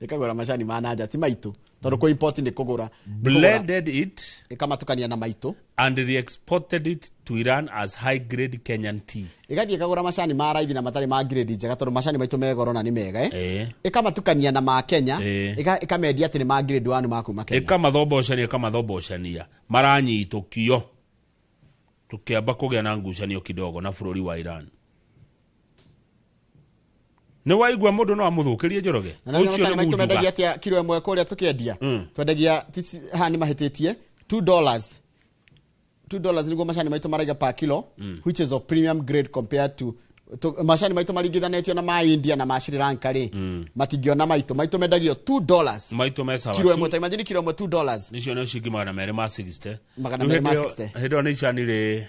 B: Ĩkagũra macani ma nanja ti maitũ, tondũ kũ import nĩ kũgũra.
A: Blended it
B: Ĩkamatukania na maitũ.
A: and re-exported it to Iran as high grade Kenyan tea.
B: Ĩgathiĩ ĩkagũra macani ma raithi na matarĩ ma grade njega, tondũ macani maitũ me goro na nĩ mega, eh? Ĩkamatukania na ma Kenya. Ĩkamendia atĩ nĩ ma grade 1 ma kuma Kenya.
A: Ĩkamathombocanĩa maranyitũkio, tũkĩamba kũgĩa na ngucanio kidogo na bũrũri wa Iran. Nĩ waigua mũndũ no amũthũkĩrie, Njoroge.
B: Na nĩ
A: Ũcio
B: macani
A: nĩ
B: maitũ
A: munjuga.
B: mendagia atĩa kiro ĩmwe kũrĩa tũkĩendia? Twendagia haha nĩ mahĩtĩtie, $2, $2 nĩguo macani maitũ maraiga per kilo, which is of premium grade compared to macani maitũ maringithanĩtio na ma India na ma Sri Lanka rĩ, matingĩona maitũ. Maitũ mendagio $2
A: Maitũ me sawa.
B: kiro ĩmwe. Ta imagine kiro ĩmwe $2.
A: Nicio nĩ ciringi 260.
B: 260.
A: Hĩndĩ ĩyo nĩ icani rĩ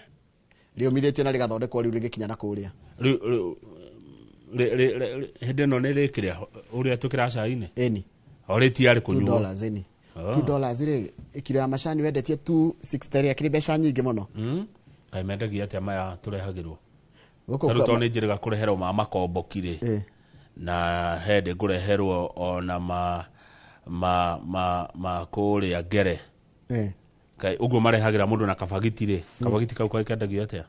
B: Rĩũmithĩtio na rĩgathondekwo rĩu rĩgĩkinya na kũrĩa.
A: Hĩndĩ ĩno nĩ rĩkĩrĩa ũrĩa twĩkĩraga cai-inĩ.
B: Ĩni.
A: O rĩtiarĩ
B: two
A: kũnyuo.
B: dollars ĩni. $2 rĩ, kiro ya macani wendetie 260 rĩ, akĩrĩ mbeca nyingĩ mũno.
A: Kaĩ mendagia atĩa maya tũrehagĩrwo?
B: Gũkũ
A: Tarĩu tondũ nĩ njĩrĩga kũreherwo ma makomboki rĩ, na hĩndĩ ngũreherwo ona ma kũrĩa ngere. Kaĩ ũguo marehagĩra mũndũ na kabagiti rĩ, kabagiti kau kaĩ kendagio atĩa?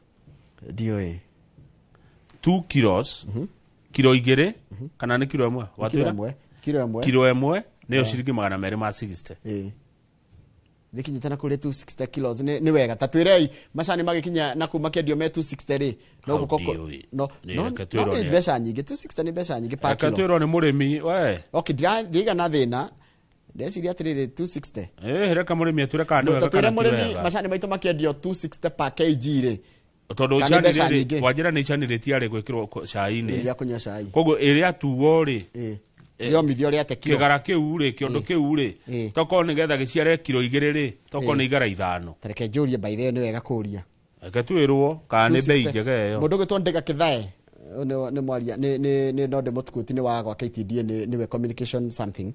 B: Ndiũĩ.
A: 2 kilos, kiro 2 kana nĩ kiro 1?
B: Kiro
A: Watwĩra?
B: 1, kiro 1.
A: Kiro 1 nĩyo ciringi 260.
B: Ĩĩ, rĩkinyĩte na kũrĩa 260 kilos nĩ wega. Ta twĩrei, macani magĩkinya na kuu makĩendio me 260 rĩ, no
A: Hau
B: gũko
A: ndiũĩ.
B: no
A: Nĩ
B: no
A: reke
B: no
A: twĩrwo
B: nĩ
A: nĩ-
B: mbeca nyingĩ, 260 nĩ mbeca nyingĩ per
A: Reke
B: kilo.
A: twĩrwo nĩ mũrĩmi we.
B: Okay, ndirigana thĩna, ndeciria atĩrĩrĩ, 260.
A: Ĩ, reke mũrĩmi atwĩre kana nĩ
B: Ta
A: wega
B: twĩre
A: kana ti
B: mũrĩmi,
A: wega.
B: macani maitũ makĩendio 260 per kg rĩ,
A: Tondũ
B: kana nĩ
A: icani
B: mbeca
A: rĩrĩ
B: nyingĩ.
A: wanjĩra nĩ icani rĩtiarĩ gwĩkĩrwo cai-inĩ.
B: Rĩa kũnyua cai.
A: Koguo ĩrĩa tuo rĩ,
B: Rĩomithio rĩate kiro.
A: Kĩgara kĩu rĩ, kĩondo kĩu rĩ, tokorwo nĩgetha gĩciare kiro 2 rĩ, tokorwo nĩ igara 5.
B: Ta reke njũrie, by the way, nĩ wega kũria.
A: Reke twĩrwo kana nĩ bei
B: 260.
A: njega ĩyo.
B: Mũndũ ũgwĩtwo Ndĩga Kĩthae nĩ mwaria, nĩ no ndĩmũtukuti, nĩ wa gwa KTDA, nĩwe communication something.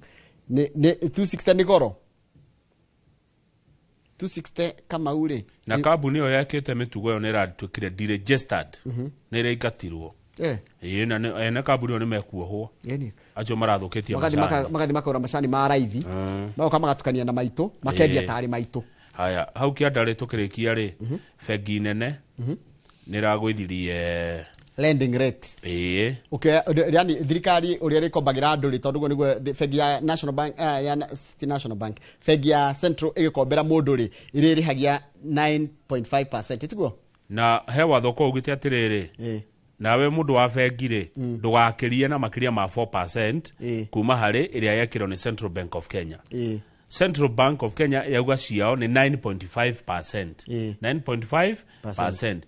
B: Nĩ 260 nĩ goro, 260 Kamau rĩ.
A: Na kambuni ĩyo yekĩte mĩtugo ĩyo nĩ ĩratuĩkire deregistered, nĩ ĩraingatirwo. Ĩĩ, na ene kambuni ĩyo nĩ mekuohwo.
B: Ĩni.
A: Acio marathũkĩtie
B: Magathi
A: macani.
B: Magathi makagũra macani ma raithi, magoka magatukania na maitũ, makendia tarĩ maitũ.
A: Haya, hau kĩanda rĩ, tũkĩrĩkia rĩ, bengi nene nĩ ĩragũithirie
B: lending rate. Ũkĩoya, yani thirikari ũrĩa ĩrĩkombagĩra andũ rĩ, tondũ ũguo nĩguo bengi ya National Bank, ya ti National Bank, bengi ya Central ĩgĩkombera mũndũ rĩ, ĩrĩrĩhagia 9.5%, tiguo?
A: Na he watho ko ugĩte atĩrĩrĩ, nawe mũndũ wa bengi rĩ, ndũgakĩrie na makĩria ma 4% kuma harĩ ĩrĩa yekĩrwo nĩ Central Bank of Kenya. Central Bank of Kenya yauga ciao nĩ 9.5%. 9.5%.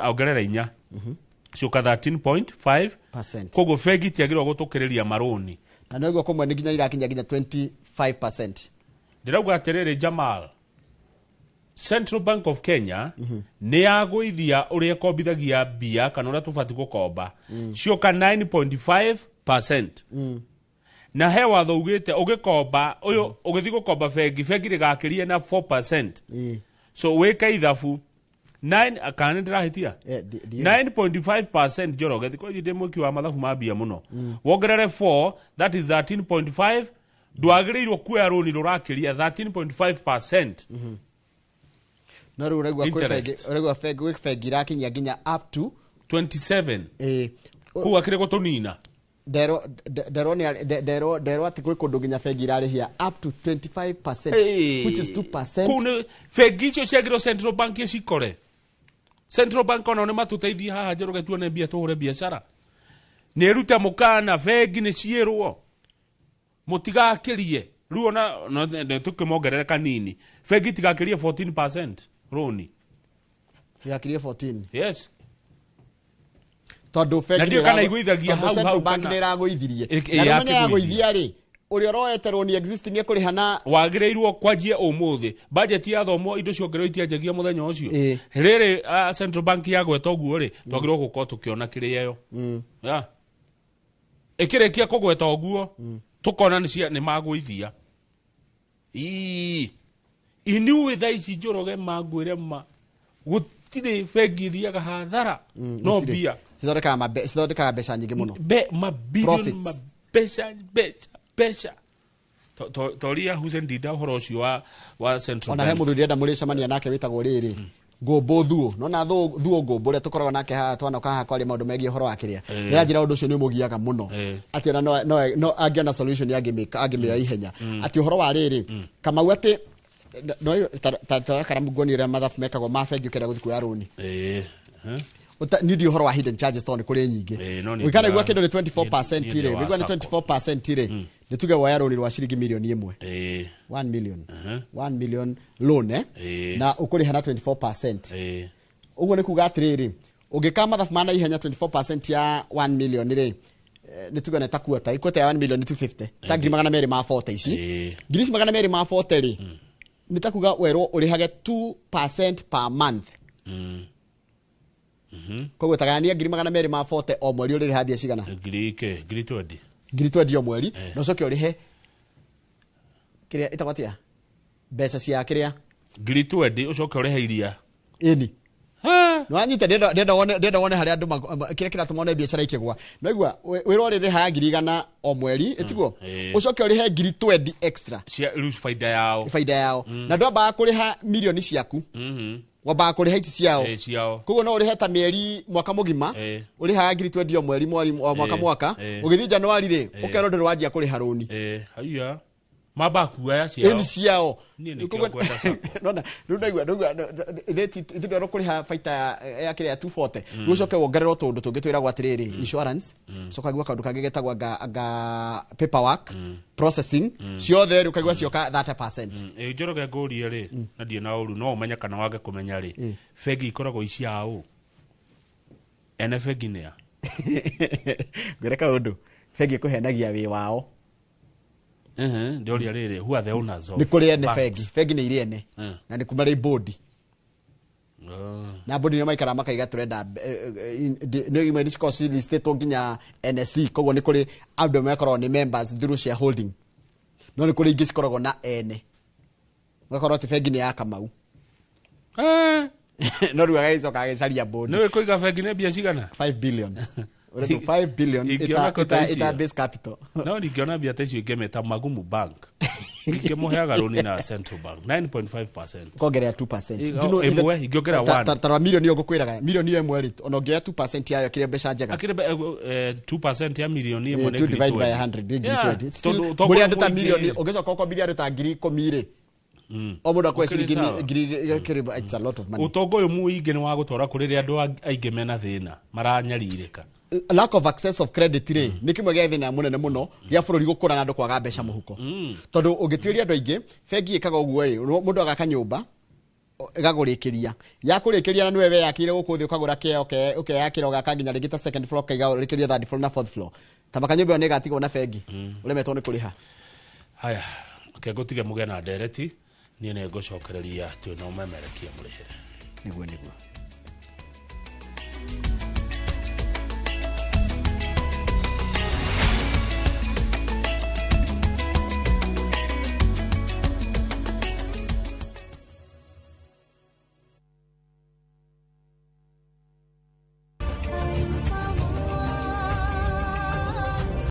A: Ongerera inya, ciũka 13.5.
B: Percent.
A: Koguo bengi itiagĩrĩirwo gũtũkĩrĩria marũni.
B: Na noguo kũmwe nĩ nginya irakinya nginya 25%.
A: Ndĩrauga atĩrĩrĩ, Jamal, Central Bank of Kenya nĩ yagũithia ũrĩa ĩkombithagia mbia kana ũrĩa tũbatiĩ gũkomba, cioka 9.5%. Na he watho ugĩte ũgĩkomba ũyũ, ũgĩthiĩ gũkomba bengi, bengi ndĩgakĩrie na 4%. So wĩke ithabu 9, kana nĩ ndĩrahĩtia? 9.5%, Njoroge, thikũ ici ndĩ mwĩki wa mathabu ma mbia mũno. Wongerere 4, that is 13.5. Ndwagĩrĩirwo kuoya rũni rũrakĩria 13.5%.
B: No rĩu ũraigua kwĩ
A: Interest.
B: bengi, ũraigua bengi, gwĩ bengi irakinyia nginya up to
A: 27. Kũu akĩrĩ gũtũnina.
B: Nderwo nderwo nĩ nderwo atĩ gwĩ kũndũ nginya bengi irarĩhia up to 25%, which is 2%.
A: Kũu nĩ bengi icio ciagĩrĩirwo Central Bank ĩcikore. Central Bank onao nĩ matũteithie haha, Njoroge, tuone mbia tũhũre biacara. Nĩ ĩrute mũkana bengi nĩ ciĩrwo mũtigakĩrie rĩu ona nĩ tũkĩmongerere kanini, bengi itigakĩrie 14% rũni.
B: Yakirie 14?
A: Yes.
B: Tondũ bengi
A: Na ndiũĩ
B: nĩ
A: kana iguithagia
B: tondũ
A: hau
B: Central
A: hau
B: Bank
A: kana
B: nĩ ĩragũithirie. Na rĩu menya
A: yakĩgũithia.
B: yagũithia rĩ, ũrĩa ũroete rũni existing ĩkũrĩha na
A: Wagĩrĩirwo kwanjia ũmũthĩ budget yathomwo, indo ciongererwo itianjagia mũthenya ũcio. Rĩrĩ Central Bank yagweta ũguo rĩ, twagĩrĩirwo gũkorwo tũkĩona kĩrĩa ĩyo. Yeah. Ĩkĩrĩkia kũgweta ũguo, tũkona nĩ nĩ magũithia. Ii. Inyuĩ thaa ici, Njoroge, mangwĩre ma gũtirĩ bengi ithiaga hathara no
B: Gũtirĩ.
A: mbia.
B: Cithondekaga mbeca nyingĩ mũno.
A: Be mabilioni.
B: Profits.
A: Mabeca, mbeca, mbeca. Toria Hussein Dida ũhoro ũcio wa Central
B: Ona he
A: Bank.
B: mũthuri ndĩrenda mũrĩcemania nake wĩtagwo rĩrĩ Ngũmbũ Thuo, nona Thuo Ngũmbũ ũrĩa tũkoragwo nake haha, twanoka haha kwaria maũndũ megiĩ ũhoro wa kĩrĩa. Nĩ anjĩra ũndũ ũcio nĩ ũmũgiaga mũno, atĩ ona no angĩona solution angĩmĩoya ihenya, atĩ ũhoro wa rĩrĩ Kamau, atĩ no ta karamu nguonie ũrĩa mathabu mekagwo ma bengi ũkĩenda gũthiĩ kuoya rũni. Niĩ ndiũĩ ũhoro wa hidden charges tondũ nĩ kũrĩ nyingĩ.
A: No nĩ
B: Ũikana igua kĩndũ nĩ 24%
A: niĩ
B: rĩ,
A: ndĩ wa
B: wĩigua nĩ
A: SACCO.
B: 24% rĩ, nĩ tuge woya rũni rwa ciringi mirioni 1. 1 million, 1 million loan, eh? Na ũkũrĩha na 24%. Ũguo nĩ kuga atĩrĩrĩ, ũngĩka mathabu ma naihenya, 24% ya 1 million rĩ, nĩ tuge nĩ ta quarter, quarter ya 1 million nĩ 250, ta ngiri magana merĩ ma 40 ici. Ngiri ici magana merĩ ma 40 rĩ, nĩ ta kuga werwo ũrĩhage 2% per month. Koguo tagayania ngiri magana merĩ ma 40, o mweri ũrĩrĩha mbia cigana?
A: Ngiri ike ngiri 20.
B: Ngiri 20 o mweri. Na ũcoke ũrĩhe kĩrĩa ĩtagwo atĩa, mbeca cia kĩrĩa.
A: Ngiri 20, ũcoke ũrĩhe iria.
B: Ĩni nĩwanyita, ndĩrenda wone harĩa andũ kĩrĩa kĩratũma one biacara ikĩgwa. Naigua wĩra ũrĩrĩhaga ngiri 100 o mweri, ĩtiguo? Ũcoke ũrĩhe ngiri 20 extra.
A: Cia rĩu baida yao.
B: Baida yao. Na ndwambaga kũrĩha mirioni ciaku, wambaga kũrĩha ici ciao.
A: Ciao.
B: Koguo no ũrĩhe ta mĩeri mwaka mũgima, ũrĩhaga ngiri 20 o mweri mweri o mwaka. Mwaka ũgĩthiĩ Januari rĩ, ũkerwo ndũrĩ wanjia kũrĩha rũni.
A: Haiya, mamba kuoya ciao.
B: Ĩni ciao.
A: Niĩ nĩkĩo ngwenda SACCO.
B: Nona rĩu ndaigua ithuĩ kũrĩha baita ya kĩrĩa 240, rĩu ũcoke wongererwo tũndũ tũngĩ twĩragwo atĩrĩrĩ, insurance, coka ũkaigua kaũndũ kangĩ getagwo anga paperwork processing, ciothe rĩ ũkaigua cioka 30%.
A: Ĩ, Njoroge, ngũrie rĩ, na ndiĩ na ũru, no ũmenye kana wage kũmenya rĩ, bengi ikoragwo icia ũ? Ene bengi nĩ a?
B: Ngwĩre kaũndũ, bengi ĩkũhenagia wĩ wao.
A: Ndĩroria rĩrĩ, who are the owners of
B: Nĩ kũrĩ ene
A: banks?
B: Bengi nĩ irĩ ene na nĩ kuma rĩ bodi. Na bodi nĩo maikaraga makaiga tũrenda nĩ imwe nĩ cikoragwo listĩtwo nginya NSE, koguo nĩ kũrĩ andũ makoragwo nĩ members through shareholding, no nĩ kũrĩ ingĩ cikoragwo na ene, ũgakorwo atĩ bengi nĩ ya Kamau. No rĩu agagĩcoka agĩcaria bond.
A: Nĩ kũiga bengi nĩ mbia cigana?
B: 5 billion. Ũretwo 5 billion
A: Ingĩona
B: ita
A: ko ta
B: ita
A: icio.
B: ita base capital.
A: No ningĩona mbia ta icio ingĩmĩta Magumu Bank, ingĩmũheaga rũni na Central Bank 9.5%.
B: Kongerera 2%.
A: Ĩga-
B: Do you know even-
A: ĩmwe, ingĩongerera one.
B: Ta milioni ĩyo ngũkwĩraga, milioni ĩyo ĩmwe rĩ, ona ũngĩoya 2% yayo kĩrĩa mbeca njega.
A: Akĩrĩ 2% ya milioni ĩmwe nĩ
B: 2
A: ngiri
B: divide by
A: 20.
B: 100 nĩ ngiri
A: Yeah,
B: 20. It's still-
A: tondũ
B: mũrĩ andũ ta
A: mũingĩ-
B: milioni ũngĩcoka ũkombithia andũ ta 10,000 rĩ, o mũndũ akwe
A: Ũkĩrĩ
B: ciringi
A: sawa.
B: ngiri kĩrĩ, it's a lot of money.
A: Ũtonga ũyũ mũingĩ nĩ wa gũtwara kũrĩ rĩrĩa andũ aingĩ mena thĩna maranyarirĩka.
B: Lack of access of credit rĩ, nĩ kĩmwe gĩa thĩna mũnene mũno gĩa bũrũri gũkũra na andũ kwaga mbeca mũhuko, tondũ ũngĩtuĩria andũ aingĩ, bengi ĩkaga ũguo ĩ, mũndũ agaka nyũmba ĩgagũrĩkĩria, yakũrĩkĩria na nĩwe weyakĩire gũkũ thĩ, ũkagũra kĩeo ũkeyakĩra, ũgaka nginya rĩngĩ ta second floor, ũkaiga ũrĩkĩrie third floor na fourth floor, tamaka nyũmba ĩyo nĩ ĩgatigwo na bengi ũremetwo nĩ kũrĩha.
A: Haya, reke ngũtige mũgĩe na ndereti, niĩ nĩ ngũcokereria twĩna ũmemerekia mũrĩhĩre.
B: Nĩguo.